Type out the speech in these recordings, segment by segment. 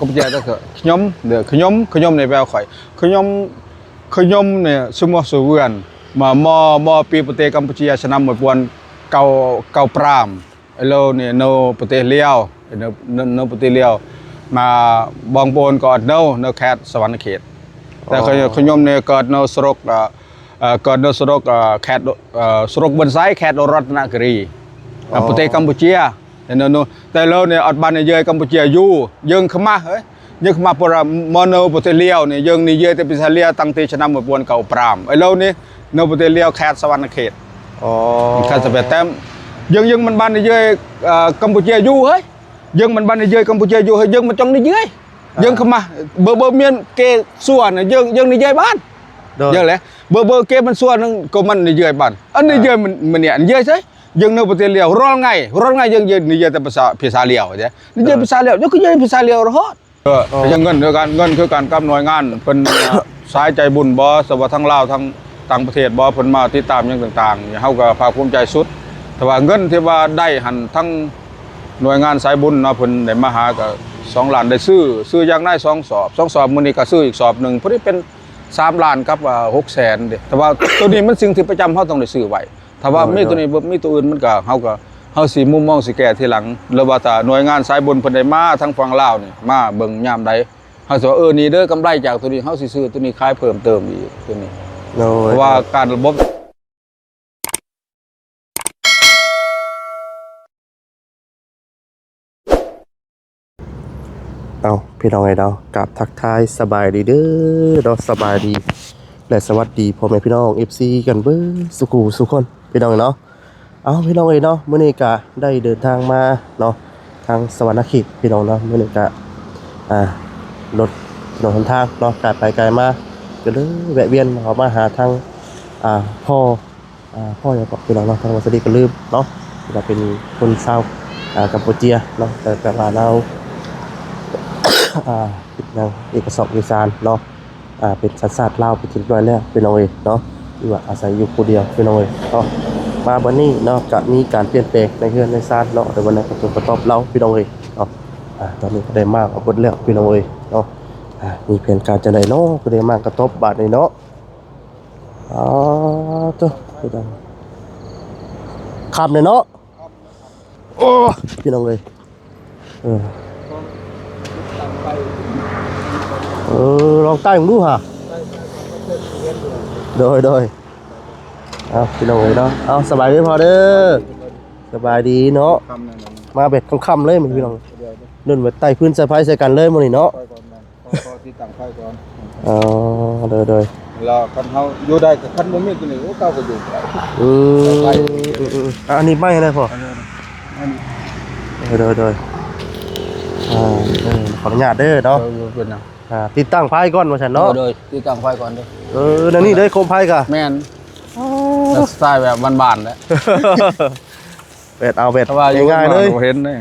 ກຳປູເຈຍ ແຕ່ຂະຫຍົມ ເດີ ຂະຫຍົມ ຂະຫຍົມໃນແວວຂ້ອຍ ຂະຫຍົມ ຂະຫຍົມນີ້ ສະໝໍສະເວືອນ ມາ ມໍ ມໍປີປະເທດກຳປູເຈຍ ສະໜາມມວຍປ່ວນ ເກົ້າ ເກົ້າປາມ ໄອໂລນີ້ ໂນປະເທດລຽວ ໂນ ໂນ ໂນປະເທດລຽວ ມາບອງໂປນກໍໂນ ໂນແຄດສະຫວັນນະເຂດ ແຕ່ຂະ ຂະຫຍົມນີ້ເກີດໂນສະຫຼົກ ເອີ ເອີ ເກີດໂນສະຫຼົກ ເອີ ແຄດ ເອີ ສະຫຼົກເບີນໄຊ ແຄດລັດຕະນະກິຣີ ເອີ ປະເທດກຳປູເຈຍ ເຫັນໂນ ແຕ່ໂລນີ້ອອດບ້ານໃນເຢີຍກຳປູເຈຍຢູ່ ເຢິງຂະມາ ເອີຍ ເຢິງຂະມາ ປະມານໂນປະເທດລຽວນີ້ ເຢິງນີ້ເຢີຍແຕ່ປະເທດລຽວ ຕັ້ງແຕ່ສະໜາມມວຍປ່ວນເກົ້າປາມ ໄອໂລນີ້ໂນປະເທດລຽວ ແຄດສະຫວັນນະເຂດ ອໍ ແຄດສະຫວັນ ແຕ່ເຢິງ ເຢິງມັນບ້ານໃນເຢີຍ ເອີ ກຳປູເຈຍຢູ່ເຮີ້ຍ ເຢິງມັນບ້ານໃນເຢີຍກຳປູເຈຍຢູ່ເຮີ້ຍ ເຢິງມັນຈ້ອງໃນເຢີຍ ເຢິງຂະມາ ເບີ ເບີມຽນເກສວນ ເຢິງ ເຢິງໃນເຢີຍບ້ານ ເຢີຍແຫຼະ ເບີ ເບີເກມັນສວນ ກໍມັນໃນເຢີຍບ້ານ ອັນໃນເຢີຍມັນ ມັນນີ້ ອັນເຢີຍໃສ ເຢິງໂນປະເທດລຽວ ຣອລໄງ ຣອລໄງ ເຢິງ ເຢີຍ ເຢີຍແຕ່ພາສາ ພາສາລຽວ ເດີ ເດືອນພາສາລຽວ ເດີ ເດືອນພາສາລຽວຮອດ ເອີ ເອີ ເງິນຄືກັນ ເງິນຄືກັນກັບໜ່ວຍງານເພິ່ນ ສາຍໃຈບຸນບໍ ສະວ່າທາງລາວ ທາງຕ່າງປະເທດບໍ ເພິ່ນມາຕິດຕາມຫຍັງຕ່າງໆ ເຮົາກໍພາກພູມໃຈສຸດ ແຕ່ວ່າເງິນທີ່ວ່າໄດ້ຫັ້ນ ທາງໜ່ວຍງານສາຍບຸນເນາະ ເພິ່ນໄດ້ມາຫາກໍສອງລ້ານ ໄດ້ຊື້ ຊື້ຢ່າງໃດສອງສອບ ສອງສອບ ມື້ນີ້ກໍຊື້ອີກສອບໜຶ່ງ ພໍດີເປັນສາມລ້ານກັບ ເອີ ຫົກແສນເດ້ ແຕ່ວ່າໂຕນີ້ມັນສິ່ງທີ່ປະຈຳ ເຮົາຕ້ອງໄດ້ຊື້ໄວ້ ຖ້າວ່າມີໂຕນີ້ ບໍ່ມີໂຕອື່ນ ມັນກໍ ເຮົາກໍ ເຮົາຊິມຸມມອງ ຊິແກ້ທີຫຼັງ ຫຼືວ່າຖ້າໜ່ວຍງານສາຍບຸນເພິ່ນໄດ້ມາທາງຝັ່ງລາວນີ້ ມາເບິ່ງຍາມໃດ ເຮົາຊິວ່າ ເອີ ນີ້ເດີ ກຳໄລຈາກໂຕນີ້ ເຮົາຊິຊື້ໂຕນີ້ຂາຍເພີ່ມເຕີມອີກ ໂຕນີ້ ໂດຍ ເພາະວ່າການລະບົບ ເອົາ ພີ່ນ້ອງເອີຍເນາະ ກາບທັກທາຍສະບາຍດີເດີເນາະ ສະບາຍດີ ແລະ ສະຫວັດດີພໍ່ແມ່ພີ່ນ້ອງ ເອັຟຊີ ກັນເບິດສູ່ຄູ່ສູ່ຄົນ ພີ່ນ້ອງເນາະ. ເອົາ ພີ່ນ້ອງເອີຍເນາະ ມື້ນີ້ກະໄດ້ເດີນທາງມາເນາະ ທາງສະຫວັນນະເຂດ ພີ່ນ້ອງເນາະ ມື້ນີ້ກະ ອ່າ ລົດຖະໜົນຫົນທາງເນາະ ກາຍໄປກາຍມາ ກໍເລີຍແວະວຽນເຂົ້າມາຫາທາງ ອ່າ ພໍ່ ອ່າ ພໍ່ຫຍັງເກາະ ພີ່ນ້ອງເນາະ ທາງວັດສະດີກໍລືມເນາະ ທີ່ວ່າເປັນຄົນຊາວ ອ່າ ກຳປູເຈຍເນາະ ແຕ່ ແຕ່ວ່າລາວ ອ່າ ເຮັດຫຍັງເອກະສອກເອກະສານເນາະ ອ່າ ເປັນສັນຊາດລາວເປັນທີ່ຮຽບຮ້ອຍແລ້ວ ພີ່ນ້ອງເອີຍເນາະ ທີ່ວ່າອາໄສຢູ່ຜູ້ດຽວ ພີ່ນ້ອງເອີຍເນາະ. ມາບັດນີ້ເນາະ ກະມີການປ່ຽນແປງໃນເຮືອນໃນຊານເນາະ ແຕ່ວ່າໃນກະທົບກະຕອບລາວ ພີ່ນ້ອງເອີຍເນາະ. ອ່າ ຕອນນີ້ກໍໄດ້ມ້າງອອກເບິດແລ້ວ ພີ່ນ້ອງເອີຍເນາະ. ອ່າ ມີແຜນການຈັ່ງໃດເນາະ ກໍໄດ້ມ້າງກະທົບບາດນີ້ເນາະ. ອໍ ໂທ້ ພີ່ນ້ອງ ຄ່ຳແລ້ວເນາະ. ໂອ້ ພີ່ນ້ອງເອີຍ ເອີ ເອີ ລອງໄຕ່ເບິ່ງດູຫາ. ໂດຍ ໂດຍ ເອົາ ພີ່ນ້ອງເອີຍເນາະ ເອົາ ສະບາຍດີພໍ່ເດີ ສະບາຍດີເນາະ. ມາແບບຄ່ຳໆເລີຍມື້ນີ້ ພີ່ນ້ອງ ເດີ ເດີ ເດີ ເດີ ເດີ ໄຕ່ຟືນໃສ່ໄຟໃສ່ກັນເລີຍມື້ນີ້ເນາະ. ຂໍ ຂໍຕິດຕັ້ງໄຟກ່ອນ. ອໍ ໂດຍ ໂດຍ ແລ້ວຄັນເຮົາຢູ່ໄດ້ ຄັນບໍ່ມີຕົວນີ້ ໂອ້ ເຮົາກໍຢູ່ບໍ່ໄດ້. ອືມ ໄຟ ອືມ ອືມ ອືມ ອັນນີ້ໄມ້ໃດພໍ່? ອັນນີ້ ໂດຍ ໂດຍ ໂດຍ ອ່າ ເອີ ຂໍອະນຸຍາດເດີເນາະ. ເອີ ບໍ່ເປັນຫຍັງ ອ່າ ຕິດຕັ້ງໄຟກ່ອນວ່າຊັ້ນເນາະ. ໂດຍ ຕິດຕັ້ງໄຟກ່ອນເດີ. ເອີ ແນວນີ້ເດ້ ໂຄມໄຟກະ ແມ່ນ ອໍ ແບບສະໄຕແບບບ້ານໆແຫຼະ. ແບບເອົາແບບງ່າຍໆເລີຍ ເຫັນເດ້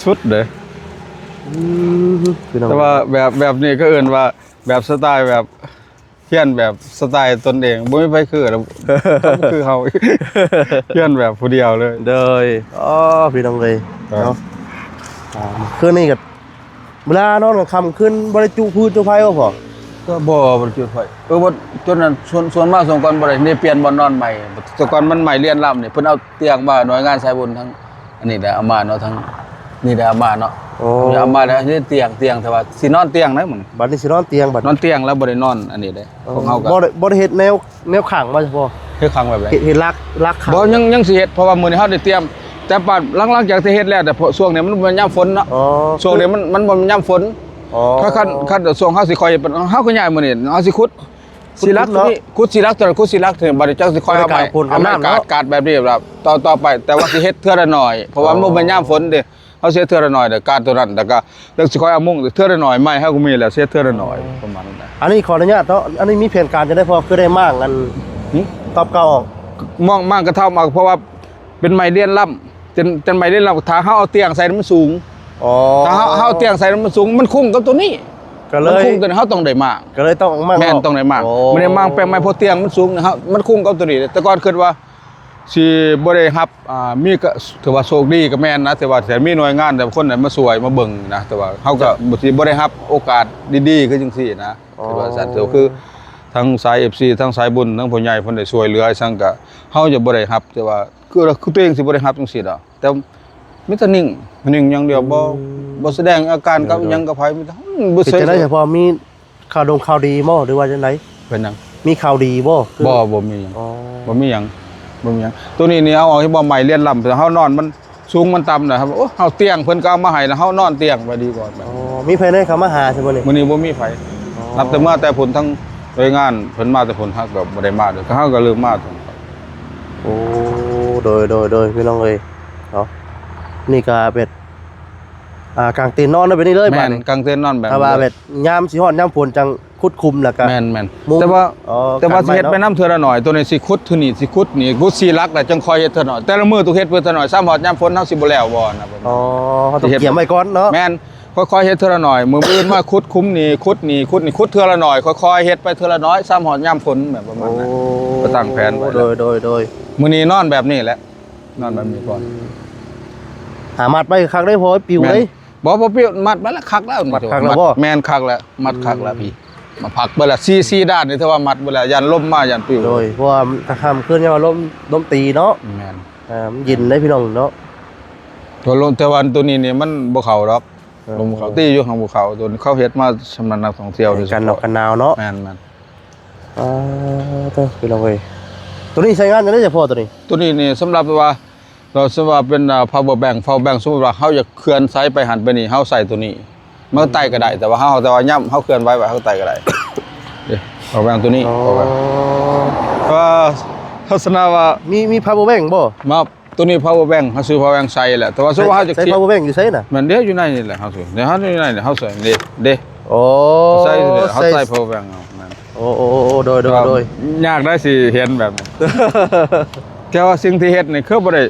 ສຸດເດ້. ອືມ ພີ່ນ້ອງ ແຕ່ວ່າແບບ ແບບນີ້ເຂົາເອີ້ນວ່າແບບສະໄຕແບບ ຮຽນແບບສະໄຕຕົນເອງ ບໍ່ມີໃຜຄື ຄືເຮົາ ຮຽນແບບຜູ້ດຽວເລີຍ. ໂດຍ ອໍ ພີ່ນ້ອງເອີຍ ເນາະ ອ່າ ຄືນນີ້ກໍ ເວລານອນກາງຄ່ຳຄືນບໍ່ໄດ້ຈຸຟືນຈຸໄຟບໍ່ພໍ່? ກໍບໍ່ ບໍ່ໄດ້ຈຸໄຟ. ເອີ ບໍ່ ຈົນນັ້ນ ສ່ວນ ສ່ວນມາຊ່ວງກ່ອນບໍ່ໄດ້ ນີ້ປ່ຽນບ່ອນນອນໃໝ່. ແຕ່ກ່ອນມັນໄໝ້ລຽນລຳນີ້ ເພິ່ນເອົາຕຽງມາ ໜ່ວຍງານສາຍບຸນທາງອັນນີ້ໄດ້ເອົາມາເນາະ ທາງນີ້ໄດ້ເອົາມາເນາະ. ໂອ້ ເອົາມາແລ້ວ ນີ້ຕຽງ ຕຽງ ແຕ່ວ່າຊິນອນຕຽງນະ ມື້ນີ້ ບັດນີ້ຊິນອນຕຽງ ບັດນີ້ນອນຕຽງແລ້ວ ບໍ່ໄດ້ນອນອັນນີ້ເດ້. ຂອງເຮົາກໍບໍ່ໄດ້ ບໍ່ໄດ້ເຮັດແນວ ແນວຂັງບໍ່ ເພາະເຮັດຂັງແບບໃດ? ເຮັດ ເຮັດຫຼັກ ຫຼັກຂັງ. ບໍ່ ຍັງ ຍັງຊິເຮັດ ເພາະວ່າມື້ນີ້ເຮົາໄດ້ຕຽມ ແຕ່ປານ ຫຼັງ ຫຼັງຈາກທີ່ເຮັດແລ້ວ ແຕ່ເພາະຊ່ວງນີ້ມັນບໍ່ແມ່ນຍາມຝົນເນາະ. ອໍ ຊ່ວງນີ້ມັນ ມັນບໍ່ແມ່ນຍາມຝົນ. ອໍ ຖ້າຄັນ ຄັນຊ່ວງເຮົາຊິຄ່ອຍ ເຮົາກໍຍ້າຍມື້ນີ້ ເຮົາຊິຂຸດ ຊິຫຼັກເນາະ ຂຸດຊິຫຼັກຕົວນັ້ນ ຂຸດຊິຫຼັກຕົວນີ້ ບັດນີ້ຈັ່ງຊິຄ່ອຍເອົາໄມ້ ເອົາໄມ້ກາດ ກາດແບບນີ້ແບບຕໍ່ ຕໍ່ໄປ ແຕ່ວ່າຊິເຮັດເທື່ອລະໜ້ອຍ ເພາະວ່າມັນບໍ່ແມ່ນຍາມຝົນເດ້. ເຮົາຊິເຮັດເທື່ອລະໜ້ອຍ ແລ້ວກາດໂຕນັ້ນ ແລ້ວກໍ ແລ້ວຊິຄ່ອຍເອົາມຸງເທື່ອລະໜ້ອຍ ໄມ້ເຮົາກໍມີແລ້ວ ຊິເຮັດເທື່ອລະໜ້ອຍ ປະມານນັ້ນນະ. ອັນນີ້ຂໍອະນຸຍາດເນາະ ອັນນີ້ມີແผນການຈັ່ງໃດພໍ່ ຄືໄດ້ມ້າງອັນ ຫຶ? ຕອບເກົ່າອອກ? ມ້າງ ມ້າງກະເທົາ ເພາະວ່າເປັນໄມ້ລຽນລຳ ເປັນ ເປັນໄມ້ລຽນລຳ ຖ້າເຮົາເອົາຕຽງໃສ່ມັນສູງ. ອໍ ຖ້າເຮົາ ເຮົາເອົາຕຽງໃສ່ມັນສູງ ມັນຄຸງກັບໂຕນີ້ ກໍເລີຍ ມັນຄຸງໂຕນີ້ ເຮົາຕ້ອງໄດ້ມ້າງ. ກໍເລີຍຕ້ອງມ້າງ ແມ່ນ ອອກ ຕ້ອງໄດ້ມ້າງ. ອໍ ມັນໄດ້ມ້າງແປງໄມ້ ເພາະຕຽງມັນສູງ ເຮົາ ມັນຄຸງກັບໂຕນີ້. ແຕ່ກ່ອນຄິດວ່າ ຊິບໍ່ໄດ້ຮັບ ອ່າ ມີກະ ຖືວ່າໂຊກດີກໍແມ່ນນະ ແຕ່ວ່າ ແຕ່ມີໜ່ວຍງານ ແຕ່ຄົນໃດມາຊ່ວຍມາເບິ່ງນະ ແຕ່ວ່າເຮົາກໍ ຈະ ບໍ່ ຊິບໍ່ໄດ້ຮັບໂອກາດດີໆຄືຈັ່ງຊີ້ນະ ອໍ ຄືວ່າຊັ້ນ ກໍຄືທາງສາຍເອັຟຊີ ທາງສາຍບຸນ ທາງຜູ້ໃຫຍ່ເພິ່ນໄດ້ຊ່ວຍເຫຼືອ ຊັ້ນກໍເຮົາຈະບໍ່ໄດ້ຮັບ ແຕ່ວ່າ ຄື ຄືຕົວເອງຊິບໍ່ໄດ້ຮັບຈັ່ງຊີ້ດອກ ແຕ່ມີແຕ່ນິ່ງ ນິ່ງຢ່າງດຽວ ອືມ ບໍ່ ບໍ່ສະແດງອາການກັບ ໂດຍໆ ຫຍັງກັບໃຜ ມີແຕ່ ອືມ ບໍ່ ເປັນ ເຊີຍ ຈັ່ງໃດ ສະເພາະມີຂ່າວດົງຂ່າວດີບໍ່ ຫຼືວ່າຈັ່ງໃດ? ເປັນຫຍັງ? ມີຂ່າວດີບໍ່ ຄືວ່າ ບໍ່ ບໍ່ມີຫຍັງ ອໍ ບໍ່ມີຫຍັງ ບໍ່ມີຫຍັງ ໂຕນີ້ນີ້ເອົາອອກໃຫ້ບໍ່ໃໝ່ລຽນລຳ ເຮົານອນມັນສູງມັນຕ່ຳນະ ໂອ້ ເຮົາຕຽງເພິ່ນກໍເອົາມາໃຫ້ລະ ເຮົານອນຕຽງໄປດີກວ່າ ອໍ ມີໃຜແດ່ເຂົ້າມາຫາຊະມື້ນີ້? ມື້ນີ້ບໍ່ມີໃຜ ອໍ ນັບແຕ່ມາແຕ່ພຸ້ນ ທັງໜ່ວຍງານເພິ່ນມາແຕ່ພຸ້ນ ເຮົາກໍບໍ່ໄດ້ມາເດີ ເຮົາກໍເລີ່ມມາ ໂອ້ ໂດຍ ໂດຍ ໂດຍ ພີ່ນ້ອງເອີຍ ເນາະ ນີ້ກໍແບບ ອ່າ ກາງເຕັນນອນແບບນີ້ເລີຍ ແມ່ນ ບາດນີ້ ກາງເຕັນນອນແບບ ຖ້າວ່າແບບຍາມຊິຮອດຍາມຝົນຈັ່ງຂຸດຂຸມ ແລ້ວກໍ ແມ່ນໆ ມຸງ ແຕ່ວ່າ ອໍ ກັນໄວ້ເນາະ ແຕ່ວ່າຊິເຮັດໄປນຳເທື່ອລະໜ້ອຍ ໂຕນີ້ຊິຂຸດເທື່ອນີ້ ຊິຂຸດນີ້ ຂຸດສີ່ຫຼັກ ແລ້ວຈັ່ງຄ່ອຍເຮັດເທື່ອໜ້ອຍ ແຕ່ລະມື້ຕ້ອງເຮັດເທື່ອໜ້ອຍ ຊ້ຳຮອດຍາມຝົນເຮົາຊິບໍ່ແລ້ວບໍ່ນະ ອໍ ເຮົາຕ້ອງກຽມໄວ້ກ່ອນເນາະ ແມ່ນ ຄ່ອຍໆເຮັດເທື່ອລະໜ້ອຍ ມື້ອື່ນມາຄ່ອຍຂຸດຂຸມນີ້ ຂຸດນີ້ ຂຸດນີ້ ຂຸດເທື່ອລະໜ້ອຍ ຄ່ອຍໆເຮັດໄປເທື່ອລະໜ້ອຍ ຊ້ຳຮອດຍາມຝົນ ແບບປະມານນັ້ນ ໂອ້ ກໍຕັ້ງແຜນໄວ້ ໂດຍ ໂດຍ ໂດຍ ມື້ນີ້ນອນແບບນີ້ແຫຼະ ນອນແບບນີ້ກ່ອນ ອືມ ຫາມັດໄວ້ຄັກໄດ້ ເພາະປິວເດ້ ບໍ່ ບໍ່ປິວ ມັດໄວ້ລະຄັກແລ້ວ ມັດຄັກແລ້ວບໍ່? ແມ່ນ ຄັກແລ້ວ ມັດຄັກແລ້ວ ອືມ ພີ່ ມາພັກເບິດລະ ສີ່ ສີ່ດ້ານນີ້ ຖືວ່າມັດເບິດລະ ຢ້ານລົມມາ ຢ້ານປິວ ໂດຍ ເພາະວ່າຖ້າຄ່ຳຄືນ ຢ້ານວ່າລົມ ລົມຕີເນາະ ແມ່ນ ເອີ ມັນເຢັນເດ້ພີ່ນ້ອງເນາະ ແຕ່ວ່າໂຕນີ້ນີ້ມັນບໍ່ເຂົ້າດອກ ເອີ ລົມເຂົ້າຕີຢູ່ ຫາກບໍ່ເຂົ້າ ໂຕນີ້ເຂົາເຮັດມາສຳລັບນັກທ່ອງທ່ຽວໂດຍສະເພາະ ກັນໜາວ ກັນໜາວເນາະ ແມ່ນໆ ອ່າ ໂຕ ພີ່ນ້ອງເອີຍ ໂຕນີ້ໃຊ້ງານຈັ່ງໃດສະເພາະໂຕນີ້? ໂຕນີ້ນີ້ສຳລັບວ່າ ເຮົາສະວ່າເປັນ ອ່າ ພາວເວີແບັງ ພາວເວີແບັງ ສົມມຸດວ່າເຮົາຢາກເຄື່ອນສາຍໄປຫັ້ນໄປນີ້ ເຮົາໃຊ້ໂຕນີ້ ມັນກໍໄຕ່ກໍໄດ້ ແຕ່ວ່າເຮົາ ແຕ່ວ່າຍາມເຮົາເຄື່ອນໄຫວໄປ ເຮົາກໍໄຕ່ກໍໄດ້ ເດ້ ພາວເວີແບັງໂຕນີ້ ອໍ ເພາະວ່າ ເພາະວ່າລັກສະນະວ່າ ມີ ມີພາວເວີແບັງບໍ່? ມາ ໂຕນີ້ພາວເວີແບັງ ເຮົາຊື້ພາວເວີແບັງໃສ່ແຫຼະ ແຕ່ວ່າສົມມຸດວ່າເຮົາຈະ ໃຊ້ພາວເວີແບັງຢູ່ໃສນະ? ແມ່ນເດ້ ຢູ່ໃນນີ້ແຫຼະ ເຮົາຊື້ ເຮົາຢູ່ໃນນີ້ ເຮົາໃສ່ເດ້ ໂອ້ ໃສ່ ເຮົາໃສ່ພາວເວີແບັງເອົາ ແມ່ນ ໂອ້ ໂອ້ ໂອ້ ໂດຍ ໂດຍ ໂດຍ ຍາກໄດ໋ຊິເຫັນແບບນີ້ ແຕ່ວ່າສິ່ງທີ່ເຮັດນີ້ຄືບໍ່ໄດ້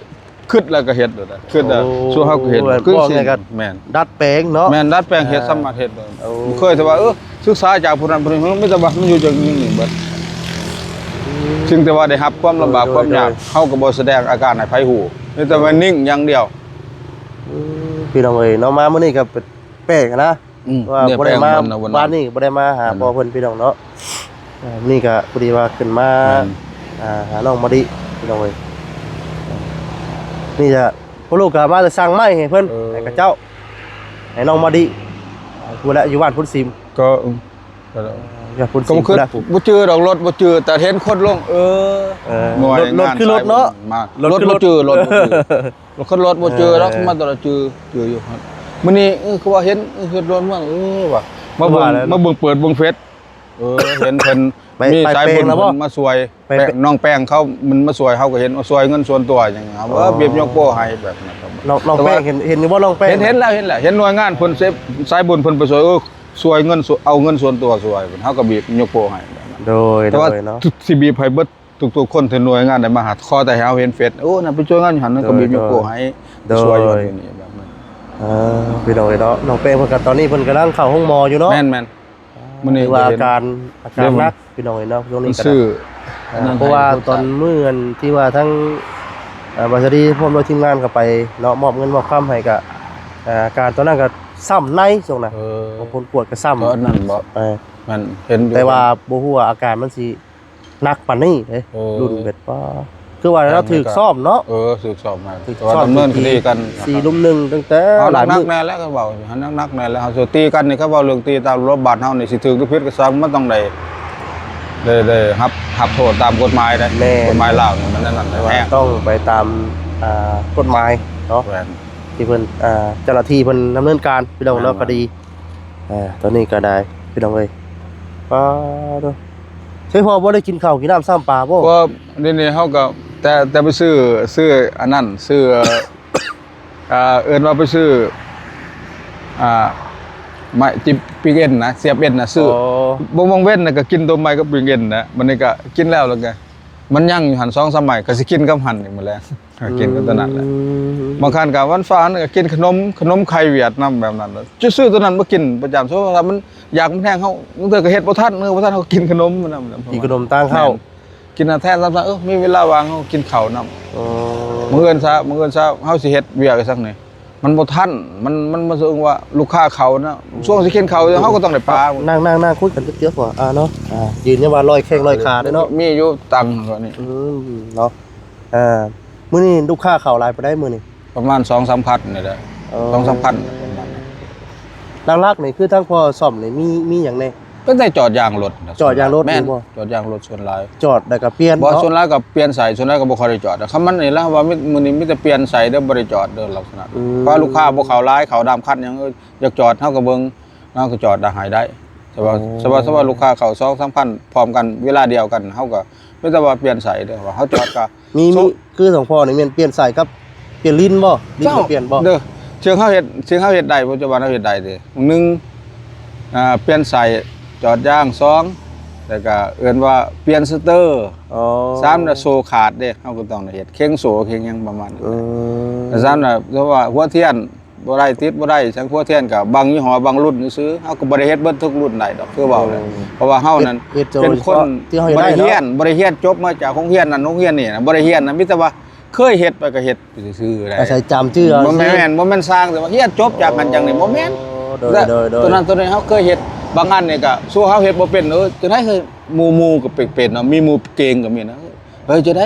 ຄິດແລ້ວກໍເຮັດໂລດ ຄິດແລ້ວ ໂອ້ ສ່ວນເຮົາກໍເຮັດ ຄືຊິ ແມ່ນ ດັດແປງເນາະ ແມ່ນ ດັດແປງເຮັດ ອ່າ ສາມາດເຮັດໄດ້ ໂອ້ ບໍ່ເຄີຍແຕ່ວ່າ ເອີ ສຶກສາຈາກຜູ້ນັ້ນຜູ້ນີ້ ມີແຕ່ວ່າມັນຢູ່ຈັ່ງນີ້ເບິດ ອືມ ຊຶ່ງແຕ່ວ່າໄດ້ຮັບຄວາມລຳບາກ ໂດຍ ຄວາມຍາກ ໂດຍ ເຮົາກໍບໍ່ສະແດງອາການໃຫ້ໃຜຮູ້ ມີແຕ່ວ່ານິ່ງຢ່າງດຽວ ອືມ ພີ່ນ້ອງເອີຍເນາະ ມາມື້ນີ້ກໍແປກນະ ອືມ ວ່າບໍ່ໄດ້ມາ ວານນີ້ບໍ່ໄດ້ມາຫາພໍ່ເພິ່ນ ພີ່ນ້ອງເນາະ ອ່າ ນີ້ກະພໍດີວ່າຂຶ້ນມາ ແມ່ນ ອ່າ ຫານ້ອງມະລິ ພີ່ນ້ອງເອີຍ ນີ້ກະພໍ່ລູກກະມາແຕ່ສັ່ງໄມ້ໃຫ້ເພິ່ນ ເອີ ໃຫ້ເຂົາເຈົ້າ ໃຫ້ນ້ອງມະລິ ພຸ້ນແຫຼະ ຢູ່ບ້ານພຸ້ນຊິມ ກໍ ເອີ ຢູ່ພຸ້ນຊິມ ບໍ່ຈື່ດອກ ລົດບໍ່ຈື່ ແຕ່ເຫັນຄົນລົງ ເອີ ເອີ ໜ່ວຍງານ ລົດຄືລົດເນາະ ມາ ລົດຄືລົດ ລົດບໍ່ຈື່ ລົດ ຄັນລົດບໍ່ຈື່ແລ້ວ ເອີ ມາແຕ່ລະຈື່ ຈື່ຢູ່ ມື້ນີ້ ເອີ ຄືວ່າເຫັນ ເອີ ເຫັນລົດມາ ເອີ ວ່າ ມາເບິ່ງ ມາເບິ່ງ ເປີດເບິ່ງເຟສ ເອີ ເຫັນເພິ່ນ ມີສາຍບຸນເພິ່ນມາຊ່ວຍ ແປ້ງ ນ້ອງແປ້ງເຂົາ ມັນມາຊ່ວຍ ເຮົາກໍເຫັນວ່າຊ່ວຍເງິນສ່ວນຕົວຫຍັງ ເອີ ບີບຍົກໂປ້ໃຫ້ແບບນັ້ນ ນ້ອງ ນ້ອງແປ້ງ ເຫັນ ເຫັນຢູ່ບໍ່ ນ້ອງແປ້ງ? ເຫັນ ເຫັນແລ້ວ ເຫັນແລ້ວ ເຫັນໜ່ວຍງານເພິ່ນ ສາຍບຸນເພິ່ນໄປຊ່ວຍ ເອີ ຊ່ວຍເງິນ ເອົາເງິນສ່ວນຕົວຊ່ວຍເພິ່ນ ເຮົາກໍບີບຍົກໂປ້ໃຫ້ແບບນັ້ນ ໂດຍ ແຕ່ວ່າ ໂດຍເນາະ ຊິບີບໃຫ້ເບິດ ທຸກໆຄົນທີ່ໜ່ວຍງານໃດມາຫາ ຂໍແຕ່ໃຫ້ເຮົາເຫັນເຟສ ໂອ້ ນັ້ນໄປຊ່ວຍງານຢູ່ຫັ້ນ ນັ້ນກໍບີບຍົກໂປ້ໃຫ້ ໂດຍ ຊ່ວຍຢູ່ຫັ້ນຢູ່ນີ້ ແບບນັ້ນ ເອີ ພີ່ນ້ອງເອີຍເນາະ ນ້ອງແປ້ງເພິ່ນກໍຕອນນີ້ເພິ່ນກຳລັງເຂົ້າໂຮງໝໍຢູ່ເນາະ ແມ່ນໆ ມື້ນີ້ ຖືວ່າອາການ ອາການໜັກ ພີ່ນ້ອງເອີຍເນາະ ຊ່ວງນີ້ກໍໄດ້ ເພາະວ່າຕອນມື້ອັນທີ່ວ່າທັງ ເອີ ບ່າວສາລີພ້ອມດ້ວຍທີມງານກໍໄປເນາະ ມອບເງິນມອບຄຳໃຫ້ ກໍ ເອີ ອາການຕອນນັ້ນກໍຊ້ຳໃນຊ່ວງນັ້ນ ເອີ ຜົນກວດກໍຊ້ຳ ຕອນນັ້ນບໍ່ ເອີ ແມ່ນ ເຫັນຢູ່ ແຕ່ວ່າບໍ່ຮູ້ວ່າອາການມັນຊິ ໜັກປານນີ້ເດ້ ເອີ ລຸ້ນແບບວ່າ ຄືວ່າລາວຖືກຊ້ອມເນາະ ເອີ ຖືກຊ້ອມ ຖືກຊ້ອມ ແຕ່ວ່າດຳເນີນຄະດີກັນ ສີ່ ລຸມໜຶ່ງ ຕັ້ງແຕ່ຫຼາຍມື້ ໜັກແນ່ແຫຼະ ເຂົາເວົ້າ ໜັກແນ່ແຫຼະ ເຮົາຊິຕີກັນນີ້ ເຂົາເວົ້າເລື່ອງຕີຕາມລະບົບບ້ານເຮົານີ້ ຊິຖືກຫຼືຜິດກໍຊ່າງ ມັນຕ້ອງໄດ້ ໄດ້ ໄດ້ຮັບ ຮັບໂທດຕາມກົດໝາຍເດ້ ແມ່ນ ກົດໝາຍລາວນີ້ມັນແນວນັ້ນ ແຕ່ວ່າຕ້ອງໄປຕາມ ອ່າ ກົດໝາຍເນາະ ແມ່ນ ທີ່ເພິ່ນ ອ່າ ເຈົ້າໜ້າທີ່ເພິ່ນດຳເນີນການ ພີ່ນ້ອງເນາະ ຄະດີ ອ່າ ຕອນນີ້ກໍໄດ້ ພີ່ນ້ອງເອີຍ ປາໂຕ ໃຊ່ພໍ່ບໍ່ໄດ້ກິນເຂົ້າກິນນ້ຳຊ້ຳປາບໍ່? ກໍດຽວນີ້ເຮົາກໍແຕ່ ແຕ່ໄປຊື້ ຊື້ອັນນັ້ນ ຊື້ ອ່າ ເອີ້ນວ່າໄປຊື້ ອ່າ ໄມ້ຕິບປີ້ງເອັນນະ ສຽບເອັນນະ ຊື້ ບໍ່ ບາງເວັນນະກໍກິນຕົ້ມໄມ້ກັບປີ້ງເອັນນະ ບັດນີ້ກໍກິນແລ້ວ ແລ້ວກໍມັນຍັງຢູ່ຫັ້ນ ສອງສາມໄມ້ ກໍຊິກິນກັບຫັ້ນອີກມື້ແລງ. ຫາກິນກັນຕອນນັ້ນແຫຼະ ອືມ ບາງຄັ້ງກໍວັນຟ້າກໍກິນຂະໜົມ ຂະໜົມໄຂ່ຫວຽດນຳແບບນັ້ນ ຈະຊື້ຕົວນັ້ນມາກິນປະຈຳ ສົມມຸດວ່າມັນຢາກມັນແຮງ ເຮົາບາງເທື່ອກໍເຮັດບໍ່ທັນ ເອີ ບໍ່ທັນ ເຮົາກໍກິນຂະໜົມນຳ ກິນຂະໜົມຕາງເຂົ້າ ແມ່ນ ກິນແທນຊ້ຳຊະ ເອີ ມີເວລາວ່າງເຮົາກິນເຂົ້ານຳ. ອໍ ມື້ອື່ນຊະ ມື້ອື່ນຊະ ເຮົາຊິເຮັດວຽກອີ່ສັງນີ້ ມັນບໍ່ທັນ ມັນ ມັນ ມັນເຊິ່ງວ່າລູກຄ້າເຂົ້ານະ ຊ່ວງຊິກິນເຂົ້າເຮົາກໍຕ້ອງໄດ້ປາ. ນັ່ງ ນັ່ງ ນັ່ງຄຸຍກັນຈັກເທື່ອ ອ່າ ເນາະ ອ່າ ຢືນຍັງວ່າລອຍແຂ້ງລອຍຂາເດ້ເນາະ. ມີຢູ່ຕັງນີ້ ອືມ ເນາະ. ອ່າ ມື້ນີ້ລູກຄ້າເຂົ້າຫຼາຍປານໃດມື້ນີ້? ປະມານສອງສາມພັນນີ້ແຫຼະ. ເອີ ສອງສາມພັນປະມານນັ້ນ. ຫຼັກໆນີ້ຄືທາງພໍ່ສ້ອມນີ້ມີ ມີຫຍັງແດ່? ເປັນແຕ່ຈອດຢາງລົດນະ. ຈອດຢາງລົດແມ່ນບໍ່? ຈອດຢາງລົດສ່ວນຫຼາຍ. ຈອດແລ້ວກໍປ່ຽນເນາະ? ບໍ່, ສ່ວນຫຼາຍກໍປ່ຽນສາຍ, ສ່ວນຫຼາຍກໍບໍ່ຄ່ອຍໄດ້ຈອດ. ຄຳມັນນີ້ລະວ່າ ມື້ນີ້ມີແຕ່ປ່ຽນສາຍເດີ້, ບໍ່ໄດ້ຈອດເດີ້ ລັກສະນະ. ອືມ. ເພາະວ່າລູກຄ້າບໍ່ເຂົ້າຫຼາຍ, ເຂົ້າດຳຄັນຫຍັງ, ເອີ, ຢາກຈອດເຮົາກໍເບິ່ງ, ເຮົາກໍຈອດໃຫ້ໄດ້. ແຕ່ວ່າ ໂອ້ ແຕ່ວ່າ ແຕ່ວ່າລູກຄ້າເຂົ້າສອງສາມພັນພ້ອມກັນເວລາດຽວກັນ, ເຮົາກໍມີແຕ່ວ່າປ່ຽນສາຍເດີ້, ວ່າເຮົາຈອດກໍ ມີ ມີ ຄືຂອງພໍ່ນີ້ແມ່ນປ່ຽນສາຍກັບປ່ຽນລີ້ນບໍ່? ລີ້ນກໍປ່ຽນບໍ່? ເດີ້ ເຊິ່ງເຮົາເຮັດ ເຊິ່ງເຮົາເຮັດໄດ້ ປັດຈຸບັນເຮົາເຮັດໄດ້ເດ້. ໜຶ່ງ ອ່າ ປ່ຽນສາຍຈອດຢາງ, ສອງ ແລ້ວກະເອີ້ນວ່າປ່ຽນສະເຕີ, ອໍ ສາມ ລະໂສ້ຂາດເດ້ ເຮົາກໍຕ້ອງໄດ້ເຮັດ ເຄັ່ງໂສ້ເຄັ່ງຫຍັງປະມານນັ້ນ. ອືມ. ແລະ ສາມ ລະ ເພາະວ່າຫົວທຽນ ບໍ່ໄດ້ ຕິດບໍ່ໄດ້ ສັງຫົວທຽນກໍບາງຍີ່ຫໍ້ບາງລຸ້ນຊື່ໆ, ເຮົາກໍບໍ່ໄດ້ເຮັດເບິດທຸກລຸ້ນໄດ້ດອກ ຄືເວົ້າແຫຼະ. ໂອ້ ເພາະວ່າເຮົານັ້ນ ເຮັດ ເຮັດເປັນຄົນ ທີ່ເຮົາເຮັດ ບໍ່ໄດ້ ໄດ້ເນາະ ຮຽນ ບໍ່ໄດ້ຮຽນຈົບມາຈາກໂຮງຮຽນນັ້ນໂຮງຮຽນນີ້ນະ, ບໍ່ໄດ້ຮຽນນະ, ມີແຕ່ວ່າເຄີຍເຮັດໄປກໍເຮັດຊື່ໆໄດ້. ອາໄສຈຳຈື່ເອົາ. ບໍ່ແມ່ນ ບໍ່ແມ່ນສ້າງ ແຕ່ວ່າຮຽນຈົບຈາກຫັ້ນຈາກນີ້ ບໍ່ແມ່ນ. ໂດຍ ແລະ ໂດຍ ໂດຍ ຕົວນັ້ນຕົວນີ້ເຮົາເຄີຍເຮັດ, ບາງອັນນີ້ກໍສູ່ເຮົາເຮັດບໍ່ເປັນ, ເອີ ຈັ່ງໃດຄື ໝູ່ ໝູ່ກໍເປັນເນາະ, ມີໝູ່ເກັ່ງກໍມີນະ. ເອີ ຈັ່ງໃດ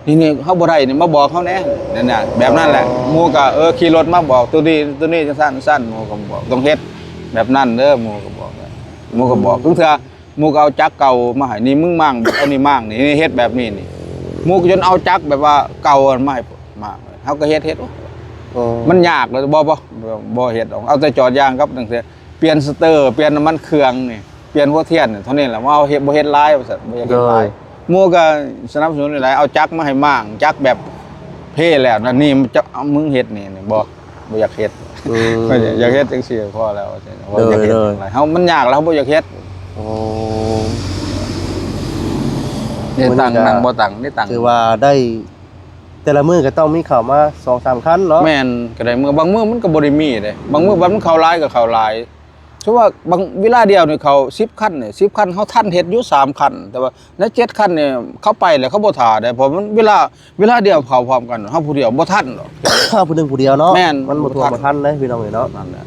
ນີ້ ນີ້ເຮົາບໍ່ໄດ້ນີ້ ມາບອກເຮົາແດ່ ນັ້ນນະ ແບບນັ້ນແຫຼະ. ໝູ່ກໍ ເອີ ຂີ່ລົດມາບອກ ໂຕນີ້ ໂຕນີ້ຈັ່ງຊັ້ນ ຊັ້ນ ໝູ່ກໍບອກ ຕ້ອງເຮັດແບບນັ້ນເດີ້ ໝູ່ກໍບອກ ໝູ່ກໍບອກ. ບາງເທື່ອໝູ່ກໍເອົາຈັກເກົ່າມາໃຫ້ ນີ້ມຶງມ້າງ ເອົານີ້ມ້າງ ນີ້ ນີ້ເຮັດແບບນີ້ ນີ້ ໝູ່ກໍຈົນເອົາຈັກແບບວ່າເກົ່າມາໃຫ້ມ້າງ ເຮົາກໍເຮັດ ເຮັດ ໂອ້ ມັນຍາກ ແລ້ວ ບໍ່ ບໍ່ ບໍ່ເຮັດດອກ ເອົາແຕ່ຈອດຢາງກັບຈັ່ງຊີ້ ປ່ຽນສະເຕີ ປ່ຽນນ້ຳມັນເຄື່ອງນີ້ ປ່ຽນຫົວທຽນນີ້ ເທົ່ານີ້ແຫຼະ. ວ່າເຮົາເຮັດ ບໍ່ເຮັດຫຼາຍວ່າຊັ້ນ ບໍ່ຢາກເຮັດຫຼາຍ. ໂດຍ ໝູ່ກໍສະໜັບສະໜູນຫຼາຍ ເອົາຈັກມາໃຫ້ມ້າງ ຈັກແບບເພແລ້ວນັ້ນ ນີ້ ເຈົ້າ ເອົາ ມຶງເຮັດນີ້ ນີ້ ບໍ່ ບໍ່ຢາກເຮັດ. ອືມ ຢາກເຮັດຈັ່ງຊີ້ພໍແລ້ວ ບໍ່ຢາກເຮັດ. ໂດຍ ເຮົາ ມັນຍາກແລ້ວ ເຮົາບໍ່ຢາກເຮັດ. ໂອ້ ນີ້ຕັ້ງ ມື້ນີ້ກໍນັ່ງບໍ່ຕັ້ງ ນີ້ຕັ້ງ ຖືວ່າໄດ້ ແຕ່ລະມື້ກໍຕ້ອງມີເຂົ້າມາສອງສາມຄັນເນາະ. ແມ່ນ ກໍໄດ້ມື້ ບາງມື້ມັນກໍບໍ່ໄດ້ມີເດ້ ບາງມື້ບັດມັນເຂົ້າຫຼາຍກໍເຂົ້າຫຼາຍ. ສົມມຸດວ່າບາງເວລາດຽວນີ້ເຂົ້າສິບຄັນນີ້ ສິບຄັນ ເຮົາທັນເຮັດຢູ່ສາມຄັນ ແຕ່ວ່າໃນເຈັດຄັນນີ້ເຂົາໄປແລ້ວ ເຂົາບໍ່ຖ້າເດ້ ເພາະມັນເວລາ ເວລາດຽວເຂົ້າພ້ອມກັນ ເຮົາຜູ້ດຽວບໍ່ທັນດອກ. ເຮົາຜູ້ໜຶ່ງຜູ້ດຽວເນາະ. ແມ່ນ ມັນບໍ່ທົ່ວ ບໍ່ທັນ ບໍ່ທັນເດ້ພີ່ນ້ອງເອີຍເນາະ. ນັ້ນແຫຼະ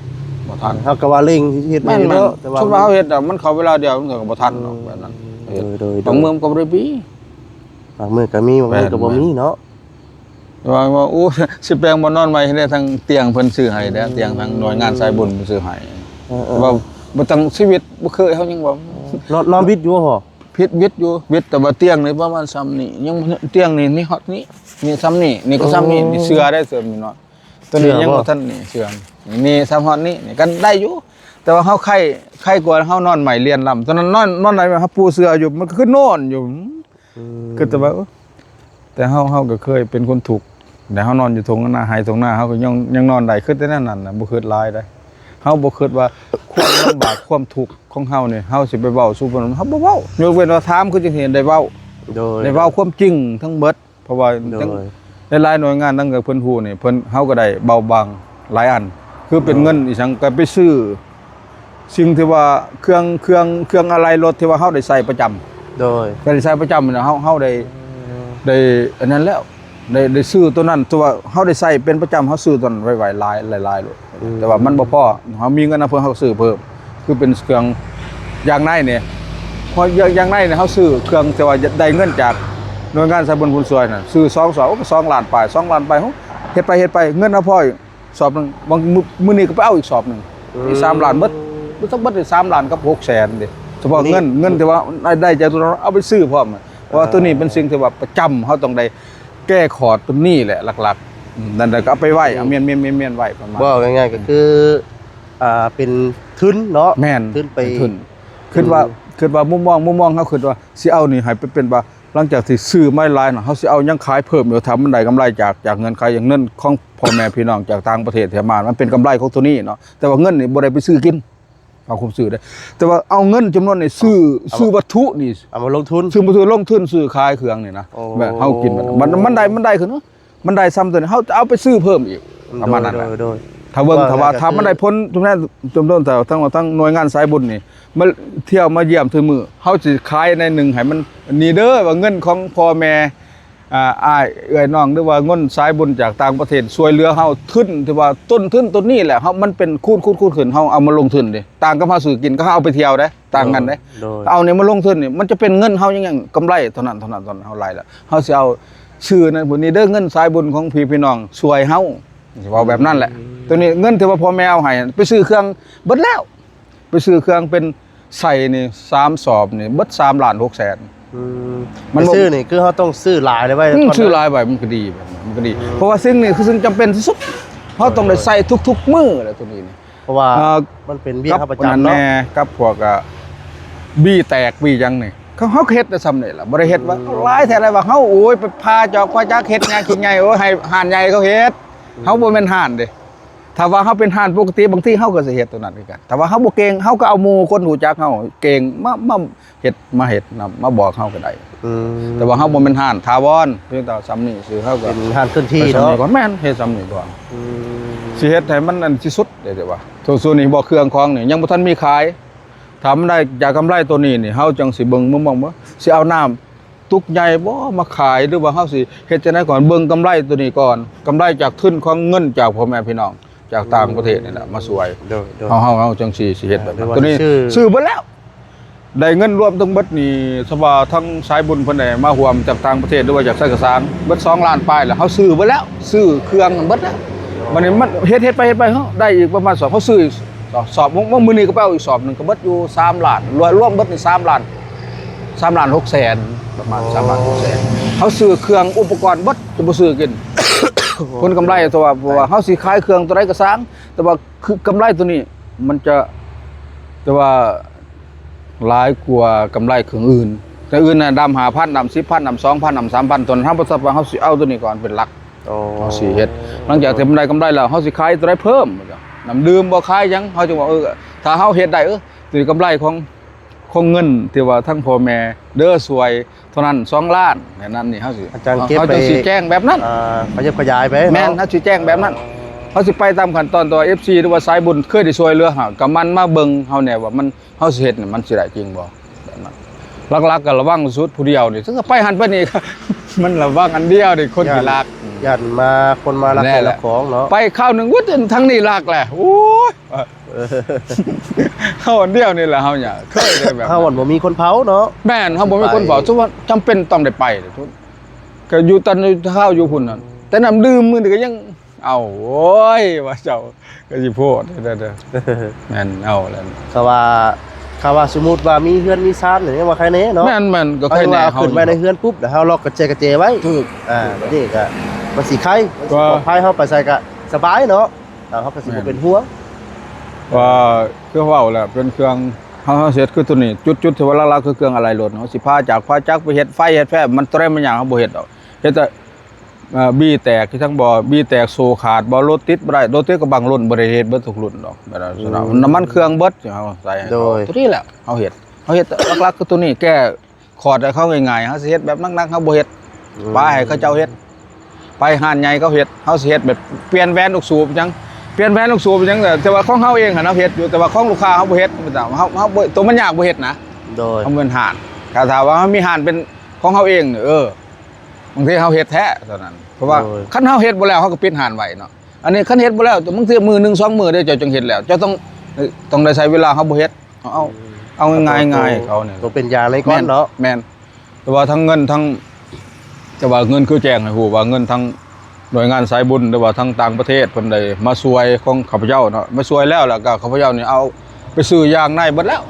ບໍ່ທັນ. ເຮົາກໍວ່າເລັ່ງເຮັດໃຫ້ເນາະ ແມ່ນ ແຕ່ວ່າ ສົມມຸດວ່າເຮົາເຮັດ ມັນເຂົ້າເວລາດຽວ ມັນກໍບໍ່ທັນດອກ ອືມ ແບບນັ້ນ. ໂດຍ ໂດຍ ບາງມື້ມັນກໍບໍ່ໄດ້ມີ ບາງມື້ກໍມີ ບາງມື້ກໍບໍ່ມີເນາະ. ແມ່ນ ແມ່ນ ແມ່ນ ວ່າ ວ່າ ໂອ້ ຊິແປງບໍ່ນອນໃໝ່ໃຫ້ແດ່ ທັງຕຽງເພິ່ນຊື້ໃຫ້ແດ່ ອືມ ຕຽງທາງໜ່ວຍງານສາຍບຸນເພິ່ນຊື້ໃຫ້. ເອີ ເອີ ວ່າບໍ່ຕັ້ງຊີວິດ ບໍ່ເຄີຍ ເຮົາຍັງວ່າ ນອນ ນອນວິດຢູ່ບໍ່? ຜິດ ວິດຢູ່ ວິດ ແຕ່ວ່າຕຽງນີ້ປະມານຊ່ຳນີ້ ຍັງ ຕຽງນີ້ ນີ້ຮອດນີ້ ນີ້ຊ່ຳນີ້ ນີ້ກໍຊ່ຳນີ້. ໂອ້ ນີ້ເສື້ອໄດ້ ເສື້ອມີນ້ອຍ ຕົວນີ້ຍັງບໍ່ທັນ ນີ້ເສື້ອ ນີ້ຊ່ຳຮອດນີ້ ນີ້ກໍໄດ້ຢູ່ ແຕ່ວ່າເຮົາໄຂ້ ໄຂ້ກວ່າເຮົານອນໃໝ່ລຽນລຳ ຕອນນັ້ນນອນ ນອນໃດເຮົາປູເສື້ອຢູ່ ມັນກໍຄືນອນຢູ່. ອືມ ຄືແຕ່ວ່າ ເອີ ແຕ່ເຮົາ ເຮົາກໍເຄີຍເປັນຄົນທຸກ ແຕ່ເຮົານອນຢູ່ທົ່ງນາ ໄຮ່ທົ່ງນາ ເຮົາກໍຍັງ ຍັງນອນໄດ້ ຄິດແຕ່ແນວນັ້ນນະ ບໍ່ຄິດຫຼາຍໃດ. ເຮົາບໍ່ຄິດວ່າຄວາມລຳບາກ ຄວາມທຸກຂອງເຮົານີ້ ເຮົາຊິໄປເວົ້າສູ່ເພິ່ນ ເຮົາບໍ່ເວົ້າ ຍົກເວັ້ນວ່າຖາມ ຄືຈັ່ງຊີ້ໄດ້ເວົ້າ ໂດຍ ໄດ້ເວົ້າຄວາມຈິງທັງເບິດ. ເພາະວ່າ ໂດຍ ໃນຫຼາຍໜ່ວຍງານ ຕັ້ງແຕ່ເພິ່ນຮູ້ນີ້ ເພິ່ນ ເຮົາກໍໄດ້ເບົາບາງຫຼາຍອັນ ຄືເປັນ ໂດຍ ເງິນອີ່ຫຍັງ ກໍໄປຊື້ ສິ່ງທີ່ວ່າເຄື່ອງ ເຄື່ອງ ເຄື່ອງອາໄຫຼ່ລົດທີ່ວ່າເຮົາໄດ້ໃຊ້ປະຈຳ ໂດຍ ກໍໄດ້ໃຊ້ປະຈຳນະ ເຮົາ ເຮົາໄດ້ ອືມ ໄດ້ອັນນັ້ນແລ້ວ ໄດ້ ໄດ້ຊື້ຕົວນັ້ນ ຕົວເຮົາໄດ້ໃຊ້ເປັນປະຈຳ ເຮົາຊື້ຕົວນັ້ນໄວ້ ໄວ້ຫຼາຍ ຫຼາຍໆໂລດ ອືມ ແຕ່ວ່າມັນບໍ່ພໍ ເຮົາມີເງິນນຳເພິ່ນ ເຮົາກໍຊື້ເພີ່ມ ຄືເປັນເຄື່ອງຢາງໃນນີ້ ເພາະຢາງ ຢາງໃນນີ້ ເຮົາຊື້ເຄື່ອງທີ່ວ່າໄດ້ເງິນຈາກໜ່ວຍງານສາຍບຸນຜູ້ຊ່ວຍນະ ຊື້ສອງສອບ ໂອ້ ກໍສອງລ້ານປາຍ ສອງລ້ານປາຍ ເຮົາເຮັດໄປ ເຮັດໄປ ເງິນເຮົາພໍ ສອບໜຶ່ງ ບາງມື້ ມື້ນີ້ກໍໄປເອົາອີກສອບໜຶ່ງ ອືມ ມີສາມລ້ານ ເບິດ ເບິດທັງເບິດນີ້ສາມລ້ານກັບຫົກແສນເດ້ ສະເພາະເງິນ ເງິນທີ່ວ່າໄດ້ຈາກຕົວນັ້ນເອົາໄປຊື້ພ້ອມ ເພາະວ່າ ອ່າ ຕົວນີ້ເປັນສິ່ງທີ່ວ່າປະຈຳ ເຮົາຕ້ອງໄດ້ແກ້ຂອດຕົວນີ້ແຫຼະຫຼັກໆ ອືມ ນັ້ນແຫຼະກໍເອົາໄປໄວ້ ອືມ ເອົາມ້ຽນໆໆໆໄວ້ປະມານ ເວົ້າງ່າຍໆກໍຄື ອ່າ ເປັນທຶນເນາະ ແມ່ນ ທຶນໄປ ເປັນທຶນ ອືມ ຄິດວ່າ ຄິດວ່າມຸມມອງ ມຸມມອງເຮົາຄິດວ່າຊິເອົານີ້ໃຫ້ໄປເປັນວ່າ ຫຼັງຈາກທີ່ຊື້ມາຫຼາຍໆເນາະ ເຮົາຊິເອົາຫຍັງຂາຍເພີ່ມຢູ່ ຖ້າມັນໄດ້ກຳໄລຈາກ ຈາກເງື່ອນໄຂ ຢ່າງເງິນຂອງພໍ່ແມ່ພີ່ນ້ອງຈາກຕ່າງປະເທດທີ່ມາ ມັນເປັນກຳໄລຂອງໂຕນີ້ເນາະ ແຕ່ວ່າເງິນນີ້ບໍ່ໄດ້ໄປຊື້ກິນ ເອົາຄວາມຊື້ເດ້ ແຕ່ວ່າເອົາເງິນຈຳນວນນີ້ຊື້ ເອົາ ຊື້ວັດຖຸນີ້ ເອົາມາລົງທຶນ ຊື້ວັດຖຸລົງທຶນ ຊື້ຂາຍເຄື່ອງນີ້ນະ ໂອ້ ແບບເຮົາກິນມັນ ມັນ ມັນໄດ້ ມັນໄດ້ຂຶ້ນເນາະ ມັນໄດ້ຊ່ຳຕົວນີ້ ເຮົາຈະເອົາໄປຊື້ເພີ່ມອີກ ປະມານນັ້ນແຫຼະ ໂດຍ ໂດຍ ໂດຍ. ຖ້າເບິ່ງ ວ່າ ຖ້າວ່າ ແລ້ວກໍ ຖ້າມັນ ຄື ໄດ້ຜົນ ທຸກແນວ ຈຳນວນ ເທົ່າ ທັງ ທັງໜ່ວຍງານສາຍບຸນນີ້ ມາທ່ຽວມາຢ້ຽມທຸກມື້ ເຮົາຊິຂາຍໃນໜຶ່ງໃຫ້ມັນນີ້ເດີ ວ່າເງິນຂອງພໍ່ແມ່ ອ່າ ອ້າຍເອື້ອຍນ້ອງ ຫຼືວ່າເງິນສາຍບຸນຈາກຕ່າງປະເທດຊ່ວຍເຫຼືອເຮົາ ທຶນທີ່ວ່າຕົ້ນທຶນຕົວນີ້ແຫຼະ ເຮົາ ມັນເປັນຄູນໆໆຂຶ້ນ ເຮົາເອົາມາລົງທຶນເດ້ ຕ່າງກັບເຮົາຊື້ກິນ ກໍເຮົາເອົາໄປທ່ຽວເດ້ ຕ່າງກັນເດ້ ໂດຍ ເອົານີ້ມາລົງທຶນນີ້ ມັນຈະເປັນເງິນເຮົາຍັງ ຍັງກຳໄລເທົ່ານັ້ນ ເທົ່ານັ້ນ ເທົ່ານັ້ນ ເຮົາໄລ່ແລ້ວ ເຮົາຊິເອົາຊື້ນັ້ນຜູ້ນີ້ເດີ ເງິນສາຍບຸນຂອງພີ່ພີ່ນ້ອງຊ່ວຍເຮົາ ຊິເວົ້າແບບນັ້ນແຫຼະ ອືມ ຕົວນີ້ເງິນທີ່ວ່າພໍ່ແມ່ເອົາໃຫ້ ໄປຊື້ເຄື່ອງເບິດແລ້ວ ໄປຊື້ເຄື່ອງເປັນ ໃສ່ນີ້ສາມສອບນີ້ເບິດສາມລ້ານຫົກແສນ ອືມ ມັນ ໄປ ບໍ່ ຊື້ນີ້ຄືເຮົາຕ້ອງຊື້ຫຼາຍໄວ້ ອືມ ກ່ອນ ຊື້ຫຼາຍໄວ້ມັນກໍດີ ແບບນັ້ນມັນກໍດີ ອືມ ເພາະວ່າສິ່ງນີ້ຄືສິ່ງຈຳເປັນທີ່ສຸດ ເຮົາຕ້ອງໄດ້ໃຊ້ທຸກໆມື້ແຫຼະ ຕົວນີ້ນີ້ ເພາະວ່າ ເອີ ມັນເປັນວຽກ ກັບ ເຮົາປະຈຳເນາະ ແດ່ ກັບພວກ ອ່າ ບີແຕກບີຫຍັງນີ້ ເຮົາ ເຮົາກໍເຮັດແຕ່ສ່ຳນີ້ລະ ບໍ່ໄດ້ເຮັດວ່າ ອືມ ຫຼາຍແທ້ຫຼາຍວ່າ ເຮົາ ໂອ້ຍ ໄປຜ່າຈອກຜ່າຈັກເຮັດຫຍັງຂີ້ໃຫຍ່ ໂອ້ຍ ໃຫ້ຮ້ານໃຫຍ່ເຂົາເຮັດ ອືມ ເຮົາບໍ່ແມ່ນຮ້ານເດ້ ຖ້າວ່າເຮົາເປັນຮ້ານປົກກະຕິ ບາງທີເຮົາກໍຊິເຮັດຕົວນັ້ນຄືກັນ ແຕ່ວ່າເຮົາບໍ່ເກັ່ງ ເຮົາກໍເອົາໝູ່ຄົນຮູ້ຈັກເຮົາເກັ່ງມາ ມາເຮັດ ມາເຮັດນຳ ມາບອກເຮົາກໍໄດ້ ອືມ ແຕ່ວ່າເຮົາບໍ່ແມ່ນຮ້ານຖາວອນ ພຽງແຕ່ສ່ຳນີ້ຊື່ ເຮົາກໍເປັນຮ້ານເຄື່ອນທີ່ເນາະ ໄປສ່ຳນີ້ກ່ອນ ແມ່ນ ເຮັດສ່ຳນີ້ກ່ອນ ອືມ ຊິເຮັດໃຫ້ມັນອັນທີ່ສຸດເດ້ ແຕ່ວ່າໂຕ ໂຕນີ້ບໍ່ ເຄື່ອງຂອງນີ້ຍັງບໍ່ທັນມີຂາຍ ຖ້າມັນໄດ້ຈາກກຳໄລໂຕນີ້ນີ້ ເຮົາຈັ່ງຊິເບິ່ງມຸມມອງວ່າ ຊິເອົານ້ຳ ຕຸກໃຫຍ່ບໍ່ມາຂາຍ ຫຼືວ່າເຮົາຊິເຮັດຈັ່ງໃດກ່ອນ ເບິ່ງກຳໄລໂຕນີ້ກ່ອນ ກຳໄລຈາກທຶນຂອງເງິນຈາກພໍ່ແມ່ພີ່ນ້ອງ ຈາກຕ່າງປະເທດນີ້ແຫຼະມາຊ່ວຍ ໂດຍ ໂດຍ ເຮົາ ເຮົາ ເຮົາຈັ່ງຊິ ຊິເຮັດແບບນັ້ນ ຫຼືວ່າ ໂຕນີ້ ຊື້ ຊື້ເບິດແລ້ວ ໄດ້ເງິນລວມທັງເບິດນີ້ ສະວ່າທັງສາຍບຸນເພິ່ນໄດ້ມາຮ່ວມຈາກຕ່າງປະເທດ ຫຼືວ່າຈາກໃສກະສາງ ເບິດສອງລ້ານປາຍແລ້ວ ເຮົາຊື້ເບິດແລ້ວ ຊື້ເຄື່ອງເບິດແລ້ວ ບັດນີ້ມັນເຮັດ ເຮັດໄປ ເຮັດໄປ ເຮົາໄດ້ອີກປະມານສອບ ເຮົາຊື້ສອບ ມື້ນີ້ກໍໄປເອົາອີກສອບໜຶ່ງ ກໍເບິດຢູ່ສາມລ້ານ ລວມ ລວມເບິດນີ້ສາມລ້ານ ສາມລ້ານຫົກແສນ ປະມານສາມລ້ານຫົກແສນ ເຮົາຊື້ເຄື່ອງອຸປະກອນເບິດ ຈະບໍ່ຊື້ກິນ ຜົນກຳໄລ ແຕ່ວ່າ ເພາະວ່າເຮົາຊິຂາຍເຄື່ອງຕົວໃດກໍຊ່າງ ແຕ່ວ່າຄືກຳໄລຕົວນີ້ມັນຈະ ແຕ່ວ່າຫຼາຍກວ່າກຳໄລເຄື່ອງອື່ນ ແຕ່ອື່ນນະ ດຳຫ້າພັນ ດຳສິບພັນ ດຳສອງພັນ ດຳສາມພັນ ຕົວນັ້ນ ເຮົາບໍ່ຊັບວ່າເຮົາຊິເອົາຕົວນີ້ກ່ອນເປັນຫຼັກ ໂອ້ ເຮົາຊິເຮັດ ຫຼັງຈາກທີ່ມັນໄດ້ກຳໄລແລ້ວ ເຮົາຊິຂາຍຕົວໃດເພີ່ມ ນ້ຳດື່ມບໍ່ຂາຍຫຍັງ ເຮົາຈຶ່ງວ່າ ເອີ ຖ້າເຮົາເຮັດໄດ້ ເອີ ຕົວນີ້ກຳໄລຂອງ ຂອງເງິນທີ່ວ່າທັງພໍ່ແມ່ເດີຊ່ວຍເທົ່ານັ້ນ ສອງລ້ານ ແນວນັ້ນນີ້ ເຮົາຊິ ອາຈານເກັບ ເຮົາຈັ່ງຊິແຈ້ງແບບນັ້ນ ອ່າ ຂະຫຍັບຂະຫຍາຍໄປເນາະ ແມ່ນ ເຮົາຊິແຈ້ງແບບນັ້ນ ເຮົາຊິໄປຕາມຂັ້ນຕອນ ແຕ່ວ່າ ເອັຟຊີ ຫຼືວ່າສາຍບຸນເຄີຍໄດ້ຊ່ວຍເຫຼືອເຮົາ ກໍໝັ່ນມາເບິ່ງເຮົາແດ່ວ່າມັນ ເຮົາຊິເຮັດນີ້ມັນຊິໄດ້ຈິງບໍ່ ແບບນັ້ນ ຫຼັກໆກໍລະວັງສຸດຜູ້ດຽວນີ້ ເຖິງໄປຫັ້ນໄປນີ້ ມັນລະວັງອັນດຽວນີ້ ຄົນທີ່ລັກ ຢ້ານ ຢ້ານມາ ຄົນມາລັກ ແນ່ແຫຼະ ຂອງເນາະ ໄປຄາວໜຶ່ງ ວຶດ ທາງນີ້ລັກແຫຼະ ໂອ້ຍ ເຮົາອັນດຽວນີ້ແຫຼະ ເຮົາຫຍັງເຄີຍໄດ້ແບບ ເຮົາມັນບໍ່ມີຄົນເຜົາເນາະ ແມ່ນ ເຮົາບໍ່ມີຄົນເຜົາ ສົມມຸດວ່າຈຳເປັນຕ້ອງໄດ້ໄປ ກໍຢູ່ຕອນເຮົາຢູ່ພຸ້ນນັ້ນ ແຕ່ນ້ຳດື່ມມື້ນີ້ກໍຍັງ ເອົາ ໂອ້ຍ ວ່າເຈົ້າກໍຊິໂພດເດີ ແມ່ນ ເອົາແລ້ວ ຖ້າວ່າ ຖ້າວ່າສົມມຸດວ່າມີເຮືອນມີຊານນີ້ ຍັງວ່າໃຄແນ່ເນາະ ແມ່ນໆ ກໍໃຄແນ່ ເຮົາຂຶ້ນໄວ້ໃນເຮືອນປຸບ ແລ້ວເຮົາລັອກກະແຈກະແຈໄວ້ ຖືກ ອ່າ ນີ້ກໍມັນຊິໄຄ ມັນຊິປອດໄພ ເຮົາໄປໃສກໍສະບາຍເນາະ ເຮົາກໍຊິບໍ່ເປັນຫ່ວງ ວ່າຄືເວົ້າແຫຼະ ເປັນເຄື່ອງ ເຮົາ ເຮົາເຮັດຄືຕົວນີ້ ຈຸດ ຈຸດທີ່ວ່າຫຼັກໆ ຄືເຄື່ອງອາໄຫຼ່ລົດ ເຮົາຊິພາຈາກ ພາຈັກໄປເຮັດໄຟເຮັດແຟ ມັນຕົວໃດມັນຫຍັງ ເຮົາບໍ່ເຮັດດອກ ເຮັດແຕ່ ເອີ ບີແຕກ ຄືທັງບໍ່ ບີແຕກ ໂສ້ຂາດບໍ່ ລົດຕິດບໍ່ໄດ້ ລົດຕິດກໍບັງລົດ ບໍ່ໄດ້ເຮັດເບິດທຸກລຸ້ນດອກ ແບບນັ້ນ ອືມ ນ້ຳມັນເຄື່ອງເບິດ ເຮົາໃສ່ໃຫ້ເຂົາ ໂດຍ ຕົວນີ້ແຫຼະ ເຮົາເຮັດ ເຮົາເຮັດຫຼັກໆ ຄືຕົວນີ້ ແກ້ ຂອດໃຫ້ເຂົາງ່າຍໆ ເຮົາຊິເຮັດແບບໜັກໆ ເຮົາບໍ່ເຮັດ ອືມ ປະໃຫ້ເຂົາເຈົ້າເຮັດ ໄປຮ້ານໃຫຍ່ເຂົາເຮັດ ເຮົາຊິເຮັດແບບປ່ຽນແຫວນລູກສູບຫຍັງ ປ່ຽນແຫວນລູກສູບຫຍັງ ແຕ່ວ່າຂອງເຮົາເອງຫັ້ນເຮົາເຮັດຢູ່ ແຕ່ວ່າຂອງລູກຄ້າເຮົາບໍ່ເຮັດ ເຮົາ ເຮົາ ໂຕມັນຍາກບໍ່ເຮັດນະ ໂດຍ ເຮົາແມ່ນຮ້ານ ຖ້າ ຖ້າວ່າເຮົາມີຮ້ານເປັນຂອງເຮົາເອງນີ້ ເອີ ບາງທີເຮົາເຮັດແທ້ຕອນນັ້ນ ເພາະວ່າ ໂດຍ ຄັນເຮົາເຮັດບໍ່ແລ້ວ ເຮົາກໍປິດຮ້ານໄວ້ເນາະ ອັນນີ້ຄັນເຮັດບໍ່ແລ້ວ ບາງທີມື້ໜຶ່ງສອງມື້ເດ້ ເຈົ້າຈຶ່ງເຮັດແລ້ວ ເຈົ້າຕ້ອງ ຕ້ອງໄດ້ໃຊ້ເວລາ ເຮົາບໍ່ເຮັດ ເອົາ ເອົາ ເອົາງ່າຍໆ ເຂົານີ້ ໂຕເປັນຢາໃນກ່ອນເນາະ ແມ່ນ ແຕ່ວ່າທັງເງິນທັງ ແຕ່ວ່າເງິນຄືແຈ້ງໃຫ້ຮູ້ວ່າເງິນທັງໜ່ວຍງານສາຍບຸນ ຫຼືວ່າທັງຕ່າງປະເທດເພິ່ນໄດ້ມາຊ່ວຍຂອງຂ້າພະເຈົ້າເນາະ ມາຊ່ວຍແລ້ວ ແລ້ວກໍຂ້າພະເຈົ້ານີ້ເອົາໄປຊື້ຢາງໃນເບິດແລ້ວ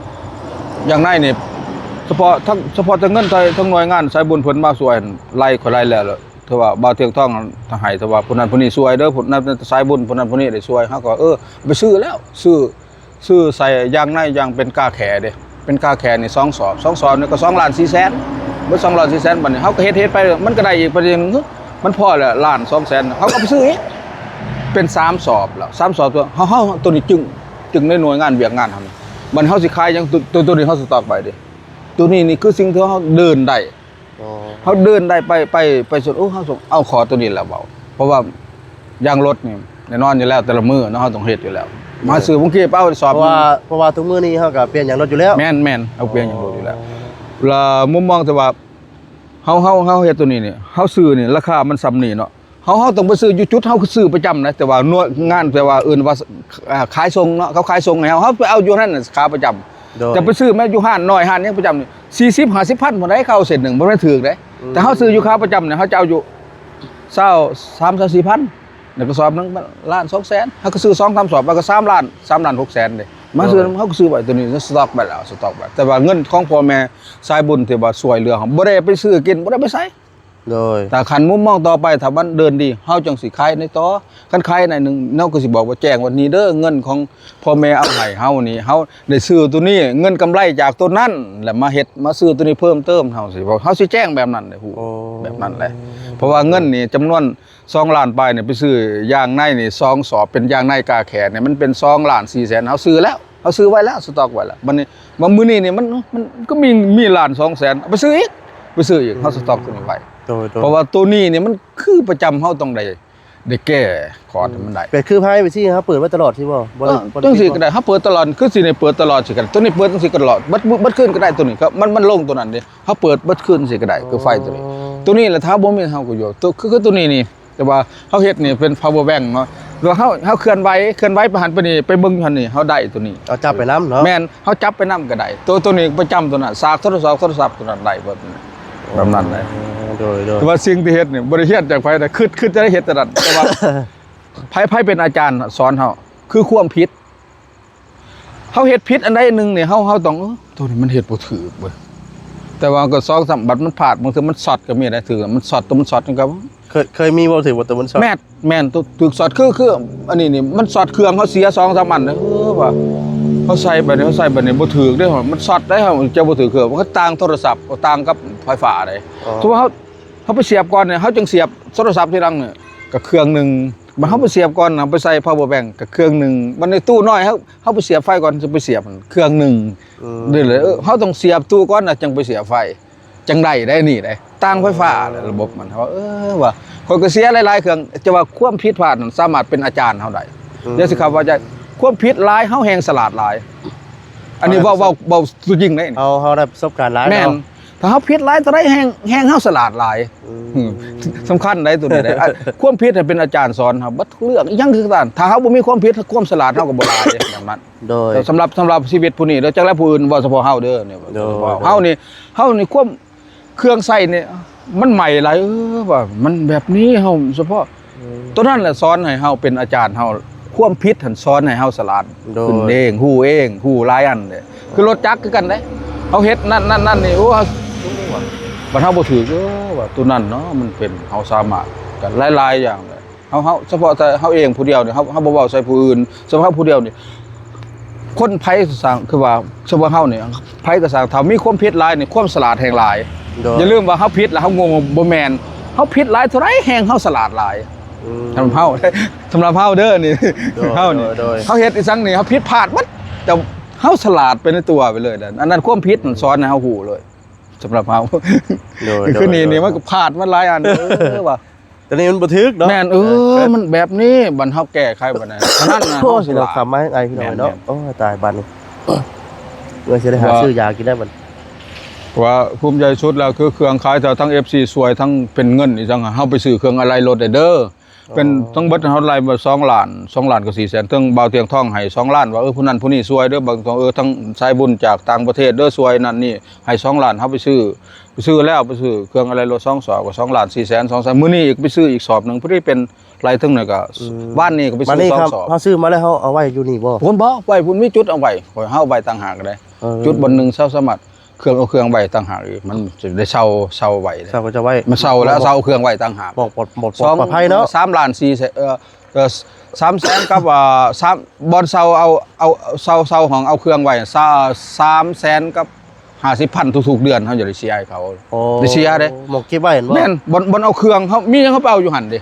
ຢາງໃນນີ້ ສະເພາະທັງ ສະເພາະແຕ່ເງິນທາງ ທາງໜ່ວຍງານສາຍບຸນເພິ່ນມາຊ່ວຍ ໄລ່ ຂ້ອຍໄລ່ແລ້ວ ຖືວ່າບ່າວທຽງທອງໃຫ້ ຖືວ່າຜູ້ນັ້ນຜູ້ນີ້ຊ່ວຍເດີ ຜູ້ນັ້ນສາຍບຸນ ຜູ້ນັ້ນຜູ້ນີ້ໄດ້ຊ່ວຍ ເຮົາກໍ ເອີ ໄປຊື້ແລ້ວ ຊື້ ຊື້ໃສ່ຢາງໃນ ຢ່າງເປັນກາແຂເດ້ ເປັນກາແຂນີ້ສອງສອບ ສອງສອບນີ້ກໍສອງລ້ານສີ່ແສນ ເບິດສອງລ້ານສີ່ແສນ ບັດນີ້ເຮົາກໍເຮັດ ເຮັດໄປ ມັນກໍໄດ້ອີກປະເດັນໜຶ່ງ ມັນພໍແລ້ວລ້ານສອງແສນ ເຮົາກໍໄປຊື້ອີກ ເປັນສາມສອບແລ້ວ ສາມສອບ ຕົວເຮົາ ເຮົາ ຕົວນີ້ຈຶ່ງ ຈຶ່ງໃນໜ່ວຍງານວຽກງານເຮົານີ້ ບັດນີ້ເຮົາຊິຂາຍຫຍັງ ຕົວ ຕົວ ຕົວນີ້ເຮົາສະຕັອກໄວ້ເດ້ ຕົວນີ້ນີ້ຄືສິ່ງທີ່ເຮົາເດີນໄດ້ ອໍ ເຮົາເດີນໄດ້ໄປ ໄປ ໄປສຸດ ໂອ້ ເຮົາ ເອົາ ຂໍຕົວນີ້ແຫຼະເວົ້າ ເພາະວ່າຢາງລົດນີ້ ແນ່ນອນຢູ່ແລ້ວ ແຕ່ລະມື້ເນາະ ເຮົາຕ້ອງເຮັດຢູ່ແລ້ວ. ມາຊື້ບຸ້ງກີບເອົາສອບ ເພາະວ່າ ເພາະວ່າທຸກມື້ນີ້ເຮົາກໍປ່ຽນຢາງລົດຢູ່ແລ້ວ. ແມ່ນໆ ເຮົາປ່ຽນຢາງລົດຢູ່ແລ້ວ. ລະມຸມມອງທີ່ວ່າ ເຮົາ ເຮົາ ເຮົາເຮັດໂຕນີ້ນີ້ ເຮົາຊື້ນີ້ລາຄາມັນສ່ຳນີ້ເນາະ ເຮົາ ເຮົາຕ້ອງໄປຊື້ຢູ່ຈຸດເຮົາຊື້ປະຈຳນະ ແຕ່ວ່າໜ່ວຍງານ ແຕ່ວ່າເອີ້ນວ່າ ອ່າ ຂາຍສົ່ງເນາະ ເຂົາຂາຍສົ່ງໃຫ້ເຮົາ ເຮົາໄປເອົາຢູ່ຫັ້ນນະ ຂາປະຈຳ. ໂດຍ ແຕ່ໄປຊື້ແມ່ນຢູ່ຮ້ານນ້ອຍຮ້ານຫຍັງປະຈຳນີ້ ສີ່ສິບຫ້າສິບພັນພຸ້ນໃດ ເຂົ້າເສັ້ນໜຶ່ງ ບໍ່ແມ່ນຖືກເດ້. ອືມ ແຕ່ເຮົາຊື້ຢູ່ຂາປະຈຳນີ້ ເຮົາຈະເອົາຢູ່ຊາວ ສາມ ສາມສີ່ພັນ ແລ້ວກໍສອບໜຶ່ງລ້ານສອງແສນ ເຮົາກໍຊື້ສອງສາມສອບ ແລ້ວກໍສາມລ້ານ ສາມລ້ານຫົກແສນເດ້. ມາຊື້ ໂດຍ ເຮົາກໍຊື້ໄວ້ໂຕນີ້ ສະຕັອກໄວ້ແລ້ວ ສະຕັອກໄວ້. ແຕ່ວ່າເງິນຂອງພໍ່ແມ່ສາຍບຸນທີ່ວ່າຊ່ວຍເຫຼືອເຮົາ ບໍ່ໄດ້ໄປຊື້ກິນ ບໍ່ໄດ້ໄປໃສ. ໂດຍ ຖ້າຄັນມຸມມອງຕໍ່ໄປ ຖ້າມັນເດີນດີ ເຮົາຈັ່ງຊິຂາຍໃນຕໍ່. ຄັນຂາຍໃນໜຶ່ງ ເຮົາກໍຊິບອກວ່າແຈ້ງວ່າ ນີ້ເດີ ເງິນຂອງພໍ່ແມ່ເອົາໃຫ້ເຮົານີ້ ເຮົາໄດ້ຊື້ໂຕນີ້ ເງິນກຳໄລຈາກໂຕນັ້ນ ແລ້ວມາເຮັດ ມາຊື້ໂຕນີ້ເພີ່ມເຕີມ. ເຮົາຊິບອກ ເຮົາຊິແຈ້ງແບບນັ້ນເດ້ ຮູ້ ໂອ້ ແບບນັ້ນແຫຼະ. ເພາະວ່າເງິນນີ້ຈຳນວນສອງລ້ານປາຍນີ້ ໄປຊື້ຢາງໃນນີ້ສອງສອບ ເປັນຢາງໃນກາແຂນນີ້ ມັນເປັນສອງລ້ານສີ່ແສນ ເຮົາຊື້ແລ້ວ. ເຮົາຊື້ໄວ້ແລ້ວ ສະຕັອກໄວ້ແລ້ວ. ບັດນີ້ມາມື້ນີ້ນີ້ ມັນ ມັນກໍມີ ມີລ້ານສອງແສນ ເອົາໄປຊື້ອີກ ໄປຊື້ອີກ. ເຮົາສະຕັອກໂຕນີ້ໄວ້ ໂດຍ ໂດຍ ເພາະວ່າໂຕນີ້ນີ້ມັນຄືປະຈຳ ເຮົາຕ້ອງໄດ້ ໄດ້ແກ້ຂອດໃຫ້ມັນໄດ້. ແບບຄືພາຍໄປຊີ້ ເຮົາເປີດໄວ້ຕະຫຼອດຊີ້ບໍ່? ບໍ່ ເອີ ຈັ່ງຊີ້ກໍໄດ້ ເຮົາເປີດຕະຫຼອດ ຄືຊິໄດ້ເປີດຕະຫຼອດຊີ້ກໍໄດ້ ໂຕນີ້ເປີດຈັ່ງຊີ້ກໍຕະຫຼອດ ເບິດ ເບິດຄືນກໍໄດ້. ໂຕນີ້ກໍມັນ ມັນລົງໂຕນັ້ນເດ້ ເຮົາເປີດເບິດຄືນຊີ້ກໍໄດ້ ຄືໄຟໂຕນີ້. ໂຕນີ້ລະ ຖ້າບໍ່ມີເຮົາກໍຢູ່ ໂຕ ຄື ຄືໂຕນີ້ນີ້ ແຕ່ວ່າເຮົາເຮັດນີ້ເປັນ power bank ເນາະ ແລ້ວເຮົາ ເຮົາເຄື່ອນໄຫວ ເຄື່ອນໄຫວໄປຫັ້ນໄປນີ້ ໄປເບິ່ງຢູ່ຫັ້ນນີ້ ເຮົາໄດ້ໂຕນີ້ ເອົາຈັບໄປນຳເນາະ. ແມ່ນ ເຮົາຈັບໄປນຳກໍໄດ້ ໂຕ ໂຕນີ້ປະຈຳໂຕນັ້ນ ສາກໂທລະສັບ ໂທລະສັບໂຕນັ້ນໄດ້ເບິດ ແບບນັ້ນແຫຼະ. ໂດຍ ໂດຍ ແຕ່ວ່າສິ່ງທີ່ເຮັດນີ້ບໍ່ໄດ້ຮຽນຈາກໃຜນະ ຄິດ ຄິດຈະໄດ້ເຮັດແຕ່ນັ້ນ ແຕ່ວ່າໃຜ ໃຜເປັນອາຈານສອນເຮົາ ຄືຄວາມຜິດ. ເຮົາເຮັດຜິດອັນໃດອັນໜຶ່ງນີ້ ເຮົາ ເຮົາຕ້ອງ ເອີ ໂຕນີ້ມັນເຮັດບໍ່ຖືກເວີ້ຍ ແຕ່ວ່າກໍສອງສາມ ບັດມັນພາດ ບາງເທື່ອມັນຊັອດກໍມີໄດ໋ ຖືກມັນຊັອດ ໂຕມັນຊັອດນີ້ກໍ ເຄີຍ ເຄີຍມີບໍ່ຖືກ ໂຕມັນຊັອດ? ແມ່ນ ແມ່ນ ໂຕຖືກຊັອດ ຄື ຄືອັນນີ້ນີ້ ມັນຊັອດເຄື່ອງເຮົາເສຍສອງສາມອັນ ເອີ ວ່າເຮົາໃສ່ໄປນີ້ ເຮົາໃສ່ໄປນີ້ບໍ່ຖືກເດ້ ມັນຊັອດໄດ໋ ເຮົາຈະບໍ່ຖືກເຄື່ອງ ມັນກໍຕ່າງໂທລະສັບ ຕ່າງກັບໄຟຟ້າໄດ໋. ອໍ ສົມມຸດເຮົາ ເຮົາໄປສຽບກ່ອນນີ້ ເຮົາຈຶ່ງສຽບໂທລະສັບທີຫຼັງນີ້ ກໍເຄື່ອງໜຶ່ງ. ບັດເຮົາໄປສຽບກ່ອນ ເຮົາໄປໃສ່ power bank ກໍເຄື່ອງໜຶ່ງ. ບັດໃນຕູ້ນ້ອຍ ເຮົາ ເຮົາໄປສຽບໄຟກ່ອນ ຈະໄປສຽບເຄື່ອງໜຶ່ງ. ອືມ ນີ້ແຫຼະ ເອີ ເຮົາຕ້ອງສຽບຕູ້ກ່ອນ ແລ້ວຈັ່ງໄປສຽບໄຟ ຈັ່ງໄດ້ໄດ໋ ນີ້ໄດ໋ ຕ່າງໄຟຟ້າ ອໍ ລະບົບມັນ. ເຮົາວ່າ ເອີ ວ່າ ຂ້ອຍກໍເສຍຫຼາຍໆເຄື່ອງ ແຕ່ວ່າຄວາມຜິດພາດນັ້ນສາມາດເປັນອາຈານເຮົາໄດ້. ອືມ ຢ່າຊິເຂົ້າໃຈ ຄວາມຜິດຫຼາຍ ເຮົາແຮງສະຫຼາດຫຼາຍ. ອັນນີ້ເວົ້າ ເວົ້າ ເວົ້າຕົວຈິງເດ້ ເຮົາ ເຮົາໄດ້ປະສົບການຫຼາຍເນາະ. ແມ່ນ ຖ້າເຮົາຜິດຫຼາຍເທົ່າໃດ ແຮງ ແຮງເຮົາສະຫຼາດຫຼາຍ. ອືມ ອືມ ສຳຄັນໄດ໋ໂຕນີ້ໄດ໋ ຄວາມຜິດໃຫ້ເປັນອາຈານສອນເຮົາເບິດທຸກເລື່ອງ ອີ່ຫຍັງຄືກັນ. ຖ້າເຮົາບໍ່ມີຄວາມຜິດ ຄວາມສະຫຼາດເຮົາກໍບໍ່ຫຼາຍເດ້ ແບບນັ້ນ. ໂດຍ ສຳລັບ ສຳລັບຊີວິດຜູ້ນີ້ເດີ ຈັກແລ້ວຜູ້ອື່ນ ເວົ້າສະເພາະເຮົາເດີ ນີ້ ໂດຍ ເວົ້າສະເພາະເຮົານີ້ ເຮົານີ້ຄວາມ ເຄື່ອງໃຊ້ນີ້ມັນໃໝ່ຫຼາຍ ເອີ ວ່າມັນແບບນີ້ ເຮົາສະເພາະ ອືມ ໂຕນັ້ນແຫຼະສອນໃຫ້ເຮົາເປັນອາຈານເຮົາ ຄວາມຜິດຫັ້ນສອນໃຫ້ເຮົາສະຫຼາດ ໂດຍ ຂຶ້ນເອງ ຮູ້ເອງ ຮູ້ຫຼາຍອັນເດ້. ຄືລົດຈັກຄືກັນເດ້ ເຮົາເຮັດນັ້ນ ນັ້ນ ນັ້ນນີ້ ໂອ້ ເຮົາ ບັດເຮົາບໍ່ຖືກ ເອີ ວ່າໂຕນັ້ນເນາະ ມັນເປັນ ເຮົາສາມາດກັນຫຼາຍໆຢ່າງເດ້. ເຮົາ ເຮົາ ສະເພາະແຕ່ເຮົາເອງຜູ້ດຽວນີ້ ເຮົາ ເຮົາບໍ່ເວົ້າໃສ່ຜູ້ອື່ນ ສະເພາະເຮົາຜູ້ດຽວນີ້ ຄົນໃຜສ້າງ ຄືວ່າ ສະເພາະເຮົານີ້ ໃຜກໍຊ່າງ ຖ້າມີຄວາມຜິດຫຼາຍນີ້ ຄວາມສະຫຼາດແຮ່ງຫຼາຍ. ໂດຍ ຢ່າລືມວ່າເຮົາຜິດແລ້ວເຮົາງົງ ບໍ່ແມ່ນ ເຮົາຜິດຫຼາຍເທົ່າໃດແຮ່ງເຮົາສະຫຼາດຫຼາຍ. ອືມ ສຳລັບເຮົາ ສຳລັບເຮົາເດີນີ້ ໂດຍ ເຮົານີ້ ໂດຍ ໂດຍ ເຮົາເຮັດອີ່ສັງນີ້ ເຮົາຜິດພາດໝົດ ແຕ່ເຮົາສະຫຼາດໄປໃນຕົວໄປເລີຍ. ອັນນັ້ນຄວາມຜິດນັ້ນສອນໃຫ້ເຮົາຮູ້ເລີຍ ສຳລັບເຮົາ. ໂດຍ ຄືນີ້ ໂດຍ ນີ້ມັນກໍພາດມາຫຼາຍອັນ ເອີ ວ່າ ແຕ່ນີ້ມັນບໍ່ຖືກເນາະ. ແມ່ນ ເອີ ເອີ ມັນແບບນີ້ ບັດເຮົາແກ້ໄຂບັດນັ້ນ ເທົ່ານັ້ນນະ ໂອ້ຍ ເຮົາຊິຫຼາຍ ເຮົາຂຳມາໃຫ້ອ້າຍພີ່ນ້ອງເນາະ. ແມ່ນໆ ໂອ້ຍ ຕາຍບາດນີ້ ເມື່ອຊິໄດ້ຫາ ວ່າ ຊື້ຢາກິນໄດ້ບັດ. ວ່າພູມໃຈສຸດແລ້ວ ຄືເຄື່ອງຂາຍ ຖ້າທັງເອັຟຊີຊ່ວຍ ທັງເປັນເງິນອີ່ຫຍັງ ເຮົາໄປຊື້ເຄື່ອງອາໄຫຼ່ລົດໄດ້ເດີ. ອໍ ເປັນທັງເບິດເຮົາໄລ່ມາສອງລ້ານ ສອງລ້ານກັບສີ່ແສນ ເຖິງບ່າວທ່ຽງທອງໃຫ້ສອງລ້ານ ວ່າ ເອີ ຜູ້ນັ້ນຜູ້ນີ້ຊ່ວຍເດີ ບາງ ເອີ ທັງສາຍບຸນຈາກຕ່າງປະເທດເດີ ຊ່ວຍນັ້ນນີ້ ໃຫ້ສອງລ້ານ ເຮົາໄປຊື້ ໄປຊື້ແລ້ວ ໄປຊື້ເຄື່ອງອາໄຫຼ່ລົດສອງສອບ ກໍສອງລ້ານສີ່ແສນ ສອງແສນ. ມື້ນີ້ອີກໄປຊື້ອີກສອບໜຶ່ງ ພໍດີເປັນໄລ່ເຖິງນັ້ນກໍ ອືມ ວານນີ້ກໍໄປຊື້ສອງສອບ. ເຮົາຊື້ມາແລ້ວເຮົາເອົາໄວ້ຢູ່ນີ້ບໍ່? ພຸ້ນບໍ່ ໄວ້ພຸ້ນ ມີຈຸດເອົາໄວ້ ຂ້ອຍເຮົາໄວ້ຕ່າງຫາກກໍໄດ້. ເອີ ຈຸດບ່ອນໜຶ່ງເຊົາສາມາດ ເຄື່ອງ ເອົາເຄື່ອງໄວ້ຕ່າງຫາກອີກ ມັນຈະໄດ້ເຊົ່າ ເຊົ່າໄວ້ເດ້ ເຊົ່າກໍຈະໄວ້ ມາເຊົ່າແລ້ວ ເຊົ່າເອົາເຄື່ອງໄວ້ຕ່າງຫາກ ປອງ ປອງ ປອງ ສອງ ປອດໄພເນາະ. ສາມລ້ານສີ່ແສນ ເອີ ເອີ ສາມແສນກັບ ອ່າ ສາມ ບ່ອນເຊົ່າ ເອົາ ເອົາ ເຊົ່າ ເຊົ່າຫ້ອງ ເອົາເຄື່ອງໄວ້ ສາ ສາມແສນກັບຫ້າສິບພັນ ທຸກໆເດືອນ ເຮົາຈະໄດ້ເສຍໃຫ້ເຂົາ. ໂອ້ ໄດ້ເສຍເດ້ ໝ່ອງເກັບໄວ້ແມ່ນບໍ່? ແມ່ນ ບ່ອນ ບ່ອນເອົາເຄື່ອງ ເຮົາມີຫຍັງເຮົາໄປເອົາຢູ່ຫັ້ນເດ້.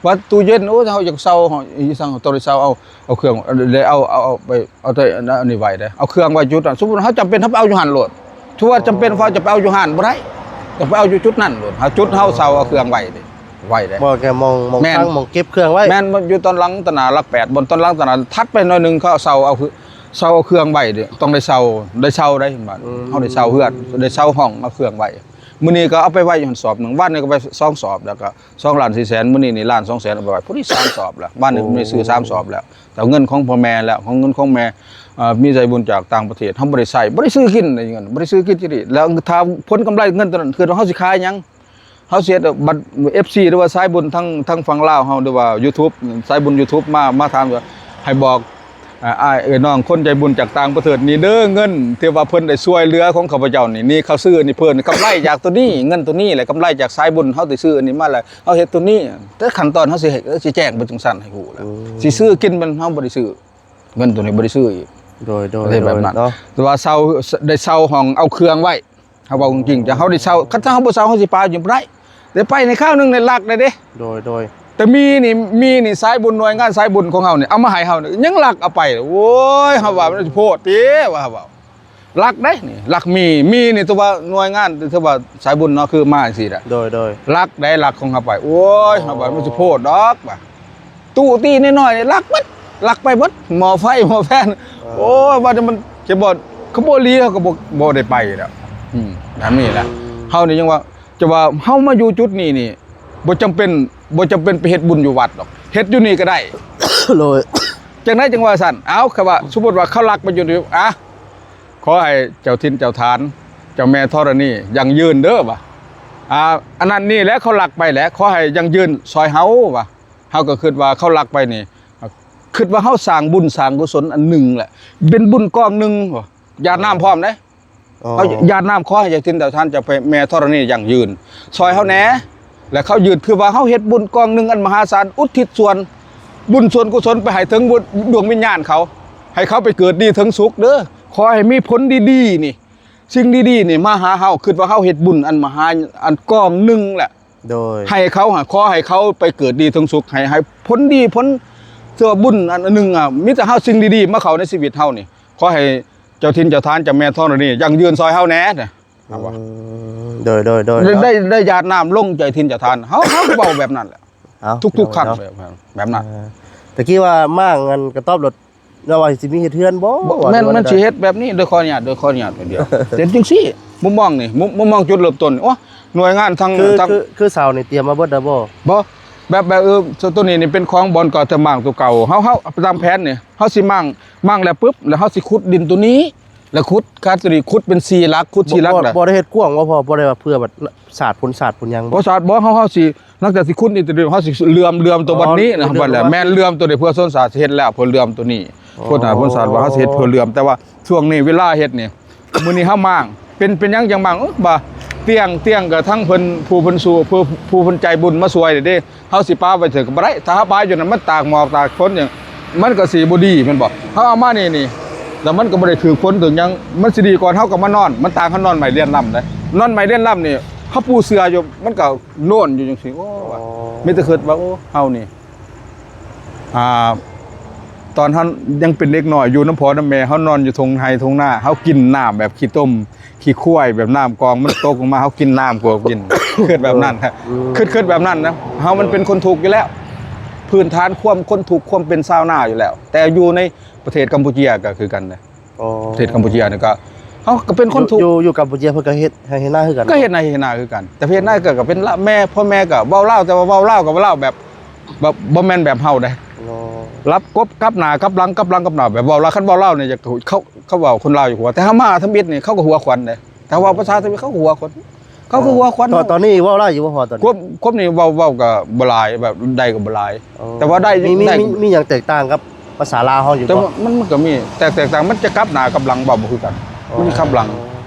ວ່າຕູ້ເຢັນ ໂອ້ ເຮົາຢາກເຊົ່າ ເຮົາອີ່ສັງ ໂຕໄດ້ເຊົ່າ ເອົາ ເອົາເຄື່ອງ ເອົາ ເອົາ ເອົາໄປ ເອົາແຕ່ອັນນີ້ໄວ້ເດ້ ເອົາເຄື່ອງໄວ້ຈຸດນັ້ນ. ສົມມຸດເຮົາຈຳເປັນ ເຮົາໄປເອົາຢູ່ຫັ້ນໂລດ. ຖືວ່າຈຳເປັນ ອໍ ເຮົາຈະໄປເອົາຢູ່ຮ້ານບໍ່ໄດ້ ຕ້ອງໄປເອົາຢູ່ຈຸດນັ້ນໂລດ. ເຮົາຈຸດເຮົາເຊົ່າເອົາເຄື່ອງໄວ້ເດ້. ໄວ້ເດ້ ບໍ່ແກ່ໝ່ອງ ໝ່ອງ ແມ່ນ ຂັງ ໝ່ອງເກັບເຄື່ອງໄວ້ ແມ່ນ ຢູ່ຕອນຫຼັງຕະໜາຫຼັກແປດ ບ່ອນຕອນຫຼັງຕະໜາຖັດໄປໜ້ອຍໜຶ່ງ ເຂົາເຊົາເອົາ ເຊົາເອົາເຄື່ອງໄວ້ເດ້ ຕ້ອງໄດ້ເຊົ່າ ໄດ້ເຊົ່າໄດ້ ບ້ານ ອືມ ເຮົາໄດ້ເຊົ່າເຮືອນ ໄດ້ເຊົ່າຫ້ອງເອົາເຄື່ອງໄວ້ ມື້ນີ້ກໍເອົາໄປໄວ້ຢູ່ຫັ້ນສອບໜຶ່ງ ວານນີ້ກໍໄປສອງສອບ ແລ້ວກໍສອງລ້ານສີ່ແສນ ມື້ນີ້ນີ້ລ້ານສອງແສນ ເອົາໄປໄວ້ ຜູ້ນີ້ສາມສອບແລ້ວ ວານນີ້ ໂອ້ ມື້ນີ້ຊື້ສາມສອບແລ້ວ ແຕ່ເງິນຂອງພໍ່ແມ່ແລ້ວ ຂອງເງິນຂອງແມ່ ເອີ ມີໃຈບຸນຈາກຕ່າງປະເທດ ເຮົາບໍ່ໄດ້ໃຊ້ ບໍ່ໄດ້ຊື້ກິນໄດ້ເງິນ ບໍ່ໄດ້ຊື້ກິນຊິໄດ້ ແລ້ວຖ້າຜົນກຳໄລເງິນຕົວນັ້ນ ຄິດວ່າເຮົາຊິຂາຍຫຍັງ? ເຮົາເຮັດບັດ ເອັຟຊີ ຫຼືວ່າສາຍບຸນທາງ ທາງຝັ່ງລາວເຮົາ ຫຼືວ່າຢູທູບ ສາຍບຸນຢູທູບມາ ມາຖາມວ່າ ໃຫ້ບອກ ອ່າ ອ້າຍເອີຍນ້ອງຄົນໃຈບຸນຈາກຕ່າງປະເທດນີ້ເດີ ເງິນທີ່ວ່າເພິ່ນໄດ້ຊ່ວຍເຫຼືອຂອງຂ້າພະເຈົ້ານີ້ ນີ້ເຂົາຊື້ອັນນີ້ເພິ່ນ ກຳໄລຈາກໂຕນີ້ ເງິນໂຕນີ້ແຫຼະ ກຳໄລຈາກສາຍບຸນ ເຮົາໄດ້ຊື້ອັນນີ້ມາແລ້ວ ເຮົາເຮັດໂຕນີ້ ແຕ່ຂັ້ນຕອນເຮົາຊິໃຫ້ ຊິແຈ້ງໄປຈັ່ງຊັ້ນໃຫ້ຮູ້ແລ້ວ ອືມ ຊິຊື້ກິນມັນ ເຮົາບໍ່ໄດ້ຊື້ ເງິນໂຕນີ້ບໍ່ໄດ້ຊື້ອີກ ໂດຍ ໂດຍ ປະເພດແບບນັ້ນ ໂດຍເນາະ ແຕ່ວ່າເຊົ່າ ໄດ້ເຊົ່າຫ້ອງເອົາເຄື່ອງໄວ້ ເຮົາເວົ້າຈິງໆ ແຕ່ເຮົາໄດ້ເຊົ່າ ຄັນເຮົາບໍ່ເຊົ່າ ເຮົາຊິປາຢູ່ບໍ່ໄດ້ ໄດ້ໄປໃນຄາວໜຶ່ງນີ້ລັກໄດ້ເດ້ ໂດຍ ໂດຍ ແຕ່ມີນີ້ ມີນີ້ ສາຍບຸນ ໜ່ວຍງານສາຍບຸນຂອງເຮົານີ້ ເອົາມາໃຫ້ເຮົານີ້ ຍັງລັກເອົາໄປ ໂອ້ຍ ເຮົາວ່າມັນຊິໂພດຕິ ວ່າເຮົາເວົ້າ ລັກເດ້ນີ້ ລັກມີ ມີນີ້ ຖືວ່າໜ່ວຍງານ ຖືວ່າສາຍບຸນເນາະ ຄືມາຈັ່ງຊີ້ແຫຼະ ໂດຍ ໂດຍ ລັກໄດ້ ລັກຂອງເຮົາໄປ ໂອ້ຍ ອໍ ເຮົາວ່າມັນຊິໂພດດອກວ່າ ຕູ້ຕີນ້ອຍໆນີ້ລັກເບິດ ລັກໄປເບິດ ໝໍ້ໄຟ ໝໍ້ແຟນ ເອີ ໂອ້ຍ ວ່າແຕ່ມັນຈະບໍ່ ຂະບວນລີເຮົາກໍບໍ່ ບໍ່ໄດ້ໄປແລ້ວ ອືມ ແບບນີ້ແຫຼະ ອືມ ເຮົານີ້ຍັງວ່າ ຈະວ່າເຮົາມາຢູ່ຈຸດນີ້ນີ້ ບໍ່ຈຳເປັນ ບໍ່ຈຳເປັນໄປເຮັດບຸນຢູ່ວັດດອກ ເຮັດຢູ່ນີ້ກໍໄດ້ ໂດຍ ຈັ່ງໃດຈັ່ງວ່າຊັ້ນ ເອົາ ຄືວ່າ ສົມມຸດວ່າເຂົາລັກໄປຢູ່ນີ້ ອະ ຂໍໃຫ້ເຈົ້າຖິ່ນເຈົ້າຖານ ເຈົ້າແມ່ທໍລະນີຢັ້ງຢືນເດີວ່າ ອາ ອັນນັ້ນນີ້ແຫຼະ ເຂົາລັກໄປແຫຼະ ຂໍໃຫ້ຢັ້ງຢືນຊ່ອຍເຮົາວ່າ ເຮົາກໍຄິດວ່າເຂົາລັກໄປນີ້ ຄິດວ່າເຮົາສ້າງບຸນສ້າງກຸສົນອັນໜຶ່ງແຫຼະ ເປັນບຸນກອງໜຶ່ງ ຢາດນ້ຳພ້ອມເດ້ ອໍ ເຮົາຢາດນ້ຳຂໍໃຫ້ເຈົ້າຖິ່ນເຈົ້າຖານ ເຈົ້າແມ່ທໍລະນີຢັ້ງຢືນ ຊ່ອຍເຮົາແດ່ ແລະເຂົາຢືນ ຄືວ່າເຮົາເຮັດບຸນກອງໜຶ່ງອັນມະຫາສານ ອຸທິດສ່ວນ ບຸນສ່ວນກຸສົນໄປໃຫ້ເຖິງດວງວິນຍານເຂົາ ໃຫ້ເຂົາໄປເກີດດີເຖິງສຸກເດີ ຂໍໃຫ້ມີຜົນດີໆນີ້ ສິ່ງດີໆນີ້ມາຫາເຮົາ ຄິດວ່າເຮົາເຮັດບຸນອັນມະຫາ ອັນກອງໜຶ່ງແຫຼະ ໂດຍ ໃຫ້ເຂົາ ຂໍໃຫ້ເຂົາໄປເກີດດີເຖິງສຸກ ໃຫ້ ໃຫ້ຜົນດີຜົນ ເທື່ອບຸນອັນໜຶ່ງ ມີແຕ່ເຮົາສິ່ງດີໆມາເຂົ້າໃນຊີວິດເຮົານີ້ ຂໍໃຫ້ເຈົ້າຖິ່ນເຈົ້າຖານ ເຈົ້າແມ່ທໍລະນີ ຢັ້ງຢືນຊ່ອຍເຮົາແດ່ ອືມ ໂດຍ ໂດຍ ໂດຍ ໄດ້ ໄດ້ຢາດນ້ຳລົງເຈົ້າຖິ່ນເຈົ້າຖານ ເຮົາ ເຮົາກໍເວົ້າແບບນັ້ນແຫຼະ ເອົ້າ ທຸກໆຄັ້ງ ພີ່ນ້ອງເນາະ ແບບ ແບບນັ້ນ ເອີ ຕະກີ້ວ່າມ້າງອັນກະຕອບລົດ ລາວວ່າຊິມີເຮັດເຮືອນບໍ່ ບໍ່ ວ່າ ແມ່ນ ມັນຊິເຮັດແບບນີ້ ເດີ ຂໍອະນຸຍາດ ເດີ ຂໍອະນຸຍາດດຽວ ເປັນຈັ່ງຊີ້ ມຸມມອງນີ້ ມຸມ ມຸມມອງຈຸດເລີ່ມຕົ້ນ ໂອ້ ໜ່ວຍງານທາງ ຄື ທາງ ຄື ຄືເສົານີ້ຕຽມມາເບິດແລ້ວບໍ່ ບໍ່ ແບບ ແບບ ເອີ ໂຕນີ້ນີ້ເປັນຂອງບ່ອນກໍ່ສ້າງມ້າງໂຕເກົ່າ ເຮົາ ເຮົາຕາມແຜນນີ້ ເຮົາຊິມ້າງ ມ້າງແລ້ວປຶບ ແລ້ວເຮົາຊິຂຸດດິນໂຕນີ້ ແລ້ວຂຸດ ຄາດໂຕນີ້ຂຸດເປັນສີ່ຫຼັກ ຂຸດສີ່ຫຼັກ ບໍ່ ແລ້ວ ບໍ່ໄດ້ເຮັດກວ້າງບໍ່ພໍ່ ບໍ່ໄດ້ວ່າເພື່ອແບບສາດຝົນສາດ ພຸ້ນຫຍັງບໍ່ ບໍ່ສາດບໍ່ ເຮົາ ເຮົາຊິ ຫຼັງຈາກຊິຂຸດນີ້ ໂຕນີ້ເຮົາຊິເຫຼື້ອມ ເຫຼື້ອມໂຕ ອໍ ບັດນີ້ນະ ເຫຼື້ອມ ບັດແລ້ວ ແມ່ນເຫຼື້ອມໂຕນີ້ເພື່ອສວນສາດຊິເຮັດແລ້ວ ເພື່ອເຫຼື້ອມໂຕນີ້ ອໍ ໂຄດນາສວນສາດວ່າເຮົາຊິເຮັດເພື່ອເຫຼື້ອມ ແຕ່ວ່າຊ່ວງນີ້ເວລາເຮັດນີ້ ມື້ນີ້ເຮົາມ້າງ ເປັນ ເປັນຫຍັງຈັ່ງມ້າງ ເອີ ວ່າຕຽງ ຕຽງກໍທັງເພິ່ນ ຜູ້ເພິ່ນສູ່ ຜູ້ ຜູ້ເພິ່ນໃຈບຸນມາຊ່ວຍເດ້ ເຮົາຊິປະໄວ້ເຖິງກໍບໍ່ໄດ້ ຖ້າເຮົາປະຢູ່ນັ້ນ ມັນຕາກໝອກຕາກຝົນຫຍັງ ມັນກໍຊິບໍ່ດີແມ່ນບໍ່ ເຮົາເອົາມານີ້ ນີ້ ແລ້ວມັນກໍບໍ່ໄດ້ຖືກຝົນຖືກຫຍັງ ມັນຊິດີກ່ອນ ເຮົາກໍມານອນ ມັນຕ່າງເຮົານອນໄມ້ລຽນລຳເດ້ ນອນໄມ້ລຽນລຳນີ້ ເຮົາປູເສື່ອຢູ່ ມັນກໍ ໂນນຢູ່ຈັ່ງຊີ້ ໂອ້ ອໍ ມີແຕ່ຄິດວ່າ ໂອ້ ເຮົານີ້ ອ່າ ຕອນເຮົາຍັງເປັນເດັກນ້ອຍ ຢູ່ນຳພໍ່ນຳແມ່ ເຮົານອນຢູ່ທົ່ງໄຮ່ທົ່ງນາ ເຮົາກິນນ້ຳແບບຂີ້ຕົມຂີ້ຄວາຍ ແບບນ້ຳກອງມັນຕົກລົງມາ ເຮົາກິນນ້ຳກວກກິນ ຄິດແບບນັ້ນ ອືມ ຄິດ ຄິດແບບນັ້ນນະ ເຮົາມັນເປັນຄົນທຸກຢູ່ແລ້ວ ພື້ນຖານຄວາມຄົນທຸກ ຄວາມເປັນຊາວນາຢູ່ແລ້ວ ແຕ່ຢູ່ໃນປະເທດກຳປູເຈຍກໍຄືກັນເດ້ ອໍ ປະເທດກຳປູເຈຍນີ້ກໍ ເຮົາກໍເປັນຄົນທຸກ ຢູ່ ຢູ່ ຢູ່ກຳປູເຈຍເພິ່ນກໍເຮັດໄຮ່ເຮັດນາຄືກັນ ກໍເຮັດໄຮ່ເຮັດນາຄືກັນ ແຕ່ເຮັດນາກໍ ກໍເປັນລະ ແມ່ ພໍ່ແມ່ກໍເວົ້າລາວ ແຕ່ວ່າເວົ້າລາວກໍເວົ້າລາວແບບ ແບບບໍ່ແມ່ນແບບເຮົາເດ້ ອໍ ກັບ ກັບໜ້າກັບຫຼັງ ກັບຫຼັງກັບໜ້າ ແບບເວົ້າລາວ ຄັນເວົ້າລາວນີ້ ເຂົາ ເຂົາເວົ້າຄົນລາວຢູ່ຫົວ ແຕ່ເຮົາມາທຳອິດນີ້ ເຂົາກໍຫົວຂວັນເດ້ ຖ້າເວົ້າພາສາທຳອິດ ເຂົາກໍຫົວຂວັນ ເຂົາຄືຫົວຂວັນ ຕອນ ຕອນນີ້ເວົ້າໄດ້ຢູ່ບໍ່ພໍ່ ຕອນນີ້ ຄວາມ ຄວາມນີ້ເວົ້າ ເວົ້າກໍບໍ່ຫຼາຍ ແບບໄດ້ກໍບໍ່ຫຼາຍ ອໍ ແຕ່ວ່າໄດ້ ມີ ມີ ໄດ້ ມີ ມີຫຍັງແຕກຕ່າງກັບພາສາລາວເຮົາຢູ່ບໍ່ ແຕ່ວ່າມັນ ມັນກໍມີ ແຕກ ແຕກຕ່າງ ມັນຈະກັບໜ້າກັບຫຼັງ ເວົ້າບໍ່ຄືກັນ ອໍ ມັນຈະກັບຫຼັງ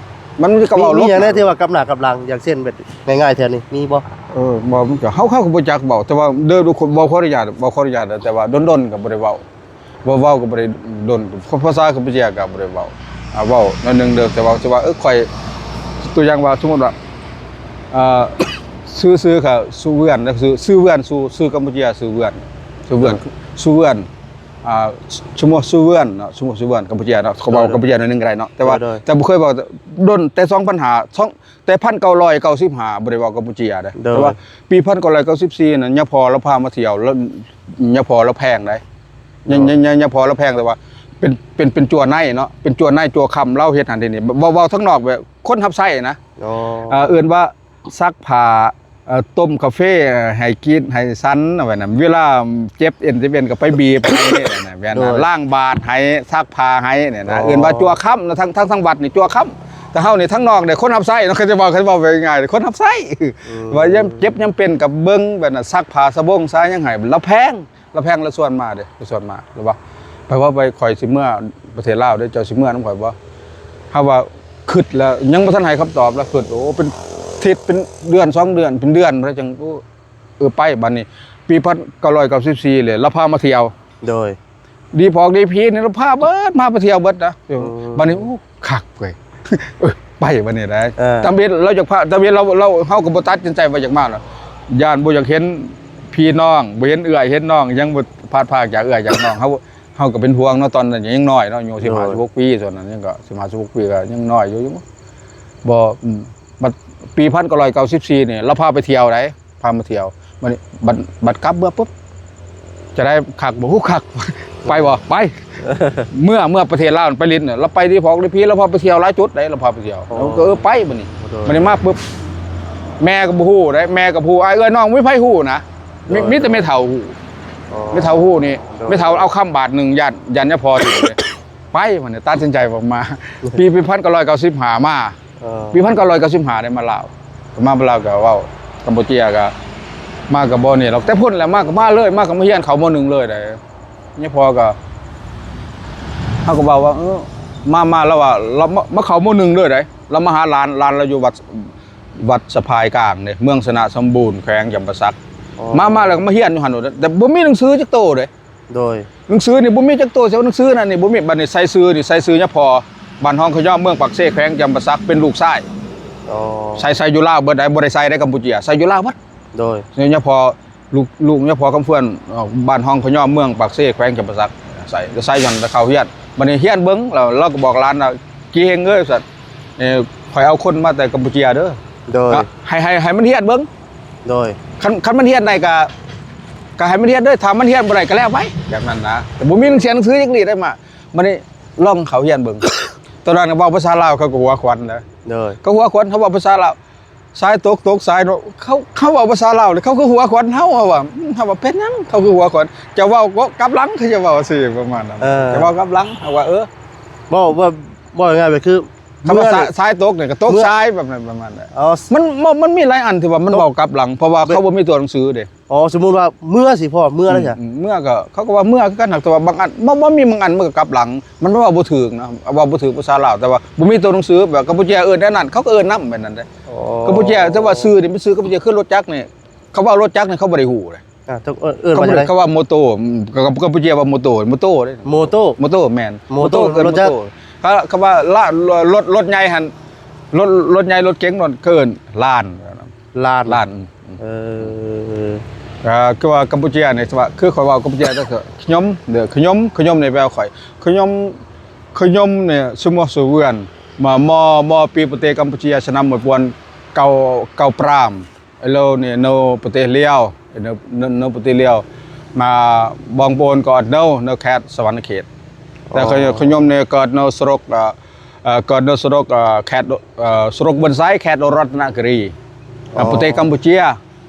ມັນ ມັນກໍເວົ້າ ມີ ມີຫຍັງແດ່ທີ່ວ່າກັບໜ້າກັບຫຼັງ ຢ່າງເຊັ່ນແບບງ່າຍໆແຖວນີ້ມີບໍ່ ເອີ ບໍ່ ມັນກໍ ເຮົາ ເຮົາກໍບໍ່ຈັກເວົ້າ ແຕ່ວ່າເດີ ເວົ້າຂໍອະນຸຍາດ ເວົ້າຂໍອະນຸຍາດ ແຕ່ວ່າດົນໆກໍບໍ່ໄດ້ເວົ້າ ບໍ່ເວົ້າກໍບໍ່ໄດ້ດົນ ພາສາກຳປູເຈຍກໍບໍ່ໄດ້ເວົ້າ ອ່າ ເວົ້າໜ້ອຍໜຶ່ງເດີ ແຕ່ວ່າ ແຕ່ວ່າ ເອີ ຂ້ອຍ ຕົວຢ່າງວ່າ ສົມມຸດວ່າ ເອີ ຊື່ ຊື່ ກະ ຊູເວືອນ ນະ ຊື່ ຊື່ເວືອນ ຊູ ຊື່ກຳປູເຈຍ ຊູເວືອນ ຊູເວືອນ ຊູເວືອນ ອ່າ ສະໂມສວນເນາະ ສະໂມສວນກຳປູເຈຍເນາະ ເຂົາເວົ້າ ໂດຍ ກຳປູເຈຍໜ້ອຍໜຶ່ງກໍໄດ້ເນາະ ແຕ່ວ່າ ໂດຍ ແຕ່ບໍ່ເຄີຍເວົ້າ ດົນແຕ່ສອງພັນຫ້າ ສອງ ແຕ່ໜຶ່ງພັນເກົ້າຮ້ອຍເກົ້າສິບຫ້າ ບໍ່ໄດ້ເວົ້າກຳປູເຈຍເດ້ ໂດຍ ແຕ່ວ່າປີໜຶ່ງພັນເກົ້າຮ້ອຍເກົ້າສິບສີ່ນັ້ນ ຍາພໍ່ລາວພາມາທ່ຽວ ລາວ ຍາພໍ່ລາວແພງໃດ ຍາ ໂດຍ ຍາ ຍາ ຍາພໍ່ລາວແພງ ແຕ່ວ່າເປັນ ເປັນ ເປັນຈົວໃນເນາະ ເປັນຈົວໃນຈົວຄຳ ລາວເຮັດຫັ້ນເຮັດນີ້ ເວົ້າ ເວົ້າທາງນອກແບບຄົນຮັບໃຊ້ນະ ອໍ ເອີ້ນວ່າ ຊັກຜ້າ ເອີ ຕົ້ມກາເຟໃຫ້ກິນໃຫ້ສັນ ວ່ານັ້ນ ເວລາເຈັບເອັນເຈັບເອັນກໍໄປບີບໃຫ້ ແມ່ນ ໂດຍ ລ້າງບາດໃຫ້ ຊັກຜ້າໃຫ້ນີ້ນະ ອໍ ເອີ້ນວ່າຈົວຄຳນະ ທາງ ທາງ ທາງວັດນີ້ຈົວຄຳ ແຕ່ເຮົານີ້ທາງນອກເດ້ ຄົນຮັບໃຊ້ເນາະ ເຂົາຈະເວົ້າ ເຂົາເວົ້າໄປງ່າຍໆ ຄົນຮັບໃຊ້ ອືມ ວ່າຍາມເຈັບຍາມເປັນກໍເບິ່ງ ແບບນັ້ນ ຊັກຜ້າສະບົງສາຫຍັງໃຫ້ ລາວແພງ ລາວແພງ ລາວຊວນມາເດ້ ລາວຊວນມາ ລາວວ່າ ໄປ ວ່າໄປ ຂ້ອຍຊິເມືອປະເທດລາວເດ້ ເຈົ້າຊິເມືອນຳຂ້ອຍບໍ່? ເຮົາວ່າຄຶດແລ້ວ ຍັງບໍ່ທັນໃຫ້ຄຳຕອບ ລາວຄຶດ ໂອ້ ເປັນທິດ ເປັນເດືອນສອງເດືອນ ເປັນເດືອນພຸ້ນແຫຼະ ຈັ່ງ ໂອ້ ເອີ ໄປ ບັດນີ້ປີໜຶ່ງພັນເກົ້າຮ້ອຍເກົ້າສິບສີ່ເລີຍ ລາວພາມາທ່ຽວ ໂດຍ ດີພອກດີພີນີ້ລາວພາເບິດ ພາໄປທ່ຽວເບິດນະ ອືມ ບັດນີ້ ໂອ້ ຄັກເວີຍ ເອີ ໄປບັດນີ້ໄດ້ ເອີ ຕາເວນລາວຢາກພາ ຕາເວນລາວ ລາວ ເຮົາກໍບໍ່ຕັດສິນໃຈວ່າຢາກມາດອກ ຢ້ານບໍ່ຢາກເຫັນພີ່ນ້ອງ ບໍ່ເຫັນເອື້ອຍເຫັນນ້ອງ ຍັງບໍ່ພາດພາກຈາກເອື້ອຍຈາກນ້ອງ ເຮົາ ເຮົາກໍເປັນຫ່ວງເນາະ ຕອນນັ້ນຍັງນ້ອຍເນາະ ອາຍຸ ໂດຍ ສິບຫ້າ ສິບຫົກປີ ຊ່ວງນັ້ນຍັງກໍ ສິບຫ້າ ສິບຫົກປີ ກໍຍັງນ້ອຍຢູ່ ບໍ່ ອືມ ບັດປີໜຶ່ງພັນເກົ້າຮ້ອຍເກົ້າສິບສີ່ນີ້ ລາວພາໄປທ່ຽວໃດ ພາມາທ່ຽວ ບັດນີ້ ບັດ ບັດກັບເມືອປຶບ ຈະໄດ້ຄັກບໍ່? ໂອ້ ຄັກ ໄປບໍ່? ໄປ ເມືອ ເມືອປະເທດລາວ ໄປຫຼິ້ນ ລາວໄປດີພອກດີພີ ລາວພາໄປທ່ຽວຫຼາຍຈຸດໃດ ລາວພາໄປທ່ຽວ ອໍ ເອີ ໄປບັດນີ້ ໂດຍ ບັດນີ້ມາປຶບ ແມ່ກໍບໍ່ຮູ້ໃດ ແມ່ກໍບໍ່ຮູ້ ອ້າຍເອື້ອຍນ້ອງ ບໍ່ມີໃຜຮູ້ນະ ມີ ໂດຍ ມີແຕ່ແມ່ເຖົ້າຮູ້ ອໍ ແມ່ເຖົ້າຮູ້ນີ້ ໂດຍ ແມ່ເຖົ້າເອົາຄຳບາດໜຶ່ງ ຢ້ານ ຢ້ານຍາພໍ່ຖືກເດ້ ໄປ ບັດນີ້ຕັດສິນໃຈວ່າມາ ປີໜຶ່ງພັນເກົ້າຮ້ອຍເກົ້າສິບຫ້າ ມາ ເອີ ປີໜຶ່ງພັນເກົ້າຮ້ອຍເກົ້າສິບຫ້າ ໄດ້ມາລາວ ກໍມາລາວກໍເວົ້າກຳປູເຈຍ ກໍມາກໍບໍ່ນີ້ດອກ ແຕ່ພຸ້ນແຫຼະ ມາກໍມາເລີຍ ມາກໍມາຮຽນເຂົ້າ ມໍໜຶ່ງ ເລີຍໄດ໋ ຍາພໍ່ກໍ ເຮົາກໍເວົ້າວ່າ ເອີ ມາ ມາ ລາວວ່າ ລາວມາ ມາເຂົ້າ ມໍໜຶ່ງ ເລີຍໄດ໋ ລາວມາຫາຫຼານ ຫຼານລາວຢູ່ວັດ ວັດສະພາຍກາງເດ້ ເມືອງຊະນະສົມບູນ ແຂວງຈຳປາສັກ ອໍ ມາ ມາແລ້ວກໍມາຮຽນຢູ່ຫັ້ນໂລດ ແຕ່ບໍ່ມີໜັງສືຈັກໂຕເດ້ ໂດຍ ໜັງສືນີ້ບໍ່ມີຈັກໂຕ ເຊິ່ງໜັງສືນັ້ນນີ້ບໍ່ມີ ບັດນີ້ໃສ່ຊື່ນີ້ ໃສ່ຊື່ຍາພໍ່ ບ້ານຮ່ອງຂະຍອມ ເມືອງປາກເຊ ແຂວງຈຳປາສັກ ເປັນລູກຊາຍ ອໍ ໃສ່ ໃສ່ຢູ່ລາວເບິດໄດ໋ ບໍ່ໄດ້ໃສ່ໃນກຳປູເຈຍ ໃສ່ຢູ່ລາວເບິດ ໂດຍ ຍາພໍ່ ລູກ ລູກຍາພໍ່ຄຳເຟືອນ ບ້ານຮ່ອງຂະຍອມ ເມືອງປາກເຊ ແຂວງຈຳປາສັກ ໃສ່ ໃສ່ຢ່າງແຕ່ເຂົ້າຮຽນ ບັດນີ້ຮຽນເບິ່ງ ແລ້ວລາວກໍບອກຫຼານວ່າ ກີເຮງເອີຍ ວ່າຊັ້ນ ເອີ ຂ້ອຍເອົາຄົນມາແຕ່ກຳປູເຈຍເດີ ໂດຍ ໃຫ້ ໃຫ້ ໃຫ້ມັນຮຽນເບິ່ງ ໂດຍ ຄັນ ຄັນມັນຮຽນໄດ້ກໍ ກໍໃຫ້ມັນຮຽນເດີ ຖ້າມັນຮຽນບໍ່ໄດ້ກໍແລ້ວໄປ ແບບນັ້ນນະ ແຕ່ບໍ່ມີໜັງສື ໜັງສືຈັກນີ້ໄດ້ມາ ບັດນີ້ລອງເຂົ້າຮຽນເບິ່ງ ຕອນນັ້ນເວົ້າພາສາລາວ ເຂົາກໍຫົວຂວັນນະ ໂດຍ ເຂົາຫົວຂວັນ ເຮົາເວົ້າພາສາລາວ ສາຍຕົກ ຕົກສາຍເນາະ ເຂົາ ເຂົາເວົ້າພາສາລາວ ເຂົາຄືຫົວຂວັນເຮົາ ເຮົາວ່າ ເຮົາວ່າເປັນຫຍັງ ເຂົາຄືຫົວຂວັນ ເຈົ້າເວົ້າກັບຫຼັງ ເຂົາຈະເວົ້າຊີ້ ປະມານນັ້ນ ເອີ ເຈົ້າເວົ້າກັບຫຼັງ ເຮົາວ່າ ເອີ ເວົ້າ ເວົ້າ ເວົ້າງ່າຍໆ ກໍຄື ຄຳວ່າ ເມື່ອ ສາຍ ສາຍຕົກນີ້ກໍຕົກ ເມື່ອ ສາຍ ແບບນັ້ນ ປະມານນັ້ນ ອໍ ມັນ ມັນ ມັນມີຫຼາຍອັນທີ່ວ່າມັນເວົ້າກັບຫຼັງ ເພາະວ່າເຂົາບໍ່ມີຕົວໜັງສືເດ້ ອໍ ສົມມຸດວ່າເມື່ອຊິພໍ່ ເມື່ອແລ້ວ ອືມ ເມື່ອກໍ ເຂົາກໍວ່າເມື່ອຄືກັນ ແຕ່ວ່າບາງອັນ ມັນ ມັນມີບາງອັນມັນກໍກັບຫຼັງ ມັນເວົ້າບໍ່ຖືກນະ ເວົ້າບໍ່ຖືກພາສາລາວ ແຕ່ວ່າບໍ່ມີຕົວໜັງສື ແບບກຳປູເຈຍເອີ້ນແນວນັ້ນ ເຂົາກໍເອີ້ນນຳແບບນັ້ນເດ້ ອໍ ກຳປູເຈຍ ແຕ່ວ່າຊື່ນີ້ເປັນຊື່ກຳປູເຈຍ ຄືລົດຈັກນີ້ ເຂົາເວົ້າລົດຈັກນີ້ ເຂົາບໍ່ໄດ້ຮູ້ເດ້ ອ່າ ຕ້ອງເອີ້ນ ເອີ້ນວ່າຈັ່ງໃດ? ເຂົາວ່າໂມໂຕ ກຳປູເຈຍວ່າໂມໂຕ ໂມໂຕເດ້ ໂມໂຕ ໂມໂຕ ແມ່ນ ໂມໂຕ ໂມໂຕ ເອີ້ນ ລົດຈັກ ໂມໂຕ ເຂົາ ເຂົາວ່າລະ ລົດ ລົດໃຫຍ່ຫັ້ນ ລົດ ລົດໃຫຍ່ ລົດເກັງ ລົດ ເຂົາເອີ້ນລານ ລານ ລານ ເອີ ອ່າ ຄືວ່າກຳປູເຈຍນີ້ ຄືຂ້ອຍເວົ້າກຳປູເຈຍ ກໍຄືຂະຍົມເດີ ຂະຍົມ ຂະຍົມນີ້ແປວ່າຂ້ອຍ ຂະຍົມ ຂະຍົມນີ້ ສະໂມສວນ ມາ ມໍ ມໍປີປະເທດກຳປູເຈຍ ສະໜາມມວຍປ່ວນ ເກົ້າ ເກົ້າປຣາມ ໄອ້ໂລນີ້ ໂນປະເທດລາວ ໂນ ໂນ ໂນປະເທດລາວ ມາ ບອງໂປນກໍອັດໂນ ໂນແຄດສະຫວັນນະເຂດ ແຕ່ ອໍ ຂະຍົມ ຂະຍົມນີ້ກໍອັດໂນສະຫຼົກ ເອີ ເອີ ກໍໂນສະຫຼົກ ເອີ ແຄດ ເອີ ສະຫຼົກເບືອນໄຊ ແຄດລັດຕະນະກິຣີ ອໍ ປະເທດກຳປູເຈຍ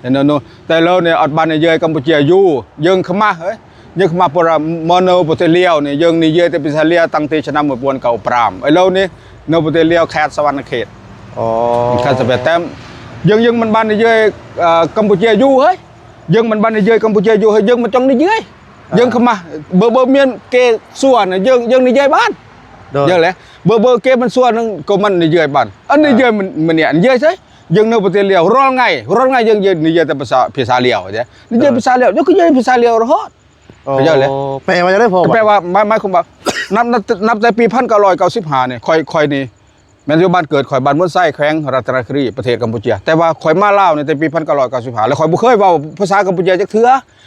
ເຫັນໂນ ແຕ່ໂລນີ້ອັດບ້ານໃນເຍີຍກຳປູເຈຍຢູ່ ເຢິງຂະມາ ເຮີ້ຍ ເຢິງຂະມາ ເພາະວ່າມໍໂນປະເທດລາວນີ້ ເຢິງນິເຍີຍແຕ່ປະເທດລາວ ຕັ້ງແຕ່ສະໜາມມວຍປ່ວນເກົ້າປຣາມ ໄອ້ໂລນີ້ ໂນປະເທດລາວ ແຄດສະຫວັນນະເຂດ ອໍ ແຄດສະຫວັນນະເຂດ ເຢິງ ເຢິງມັນບ້ານໃນເຍີຍ ເອີ ກຳປູເຈຍຢູ່ ເຮີ້ຍ ເຢິງມັນບ້ານໃນເຍີຍກຳປູເຈຍຢູ່ ເຮີ້ຍ ເຢິງມັນຈ້ອງໃນເຍີຍ ອ່າ ເຢິງຂະມາ ເບີ ເບີມຽນເກສວນ ເຢິງ ເຢິງໃນເຍີຍບ້ານ ໂດຍ ເຢີແຫຼະ ເບີ ເບີເກມັນສວນ ກໍມັນໃນເຍີຍບ້ານ ອັນໃນເຍີຍ ອ່າ ມັນ ມັນນີ້ ອັນເຍີຍໃສ ເຢິງໂນປະເທດລາວ ຣອງໄງ ຣອງໄງ ເຢິງ ເຢິງໃນເຍີຍແຕ່ພາສາ ພາສາລາວເດ້ ໃນເຍີຍ ອ່າ ພາສາລາວ ເຈົ້າກໍເຍີຍພາສາລາວຮອດ ອໍ ເຂົາເຈົ້າແຫຼະ ແປວ່າຈັ່ງໃດພໍ່? ກໍແປວ່າ ໝາຍ ໝາຍຄວາມວ່າ ນັບ ນັບ ນັບແຕ່ປີໜຶ່ງພັນເກົ້າຮ້ອຍເກົ້າສິບຫ້ານີ້ ຂ້ອຍ ຂ້ອຍນີ້ ແມ່ນຢູ່ບ້ານເກີດຂ້ອຍ ບ້ານໂພນໄຊ ແຂວງລັດຕະນະກິຣີ ປະເທດກຳປູເຈຍ ແຕ່ວ່າຂ້ອຍມາລາວນີ້ແຕ່ປີໜຶ່ງພັນເກົ້າຮ້ອຍເກົ້າສິບຫ້າ ແລ້ວຂ້ອຍບໍ່ເຄີຍເວົ້າພາສາກຳປູເຈຍຈັກເທື່ອ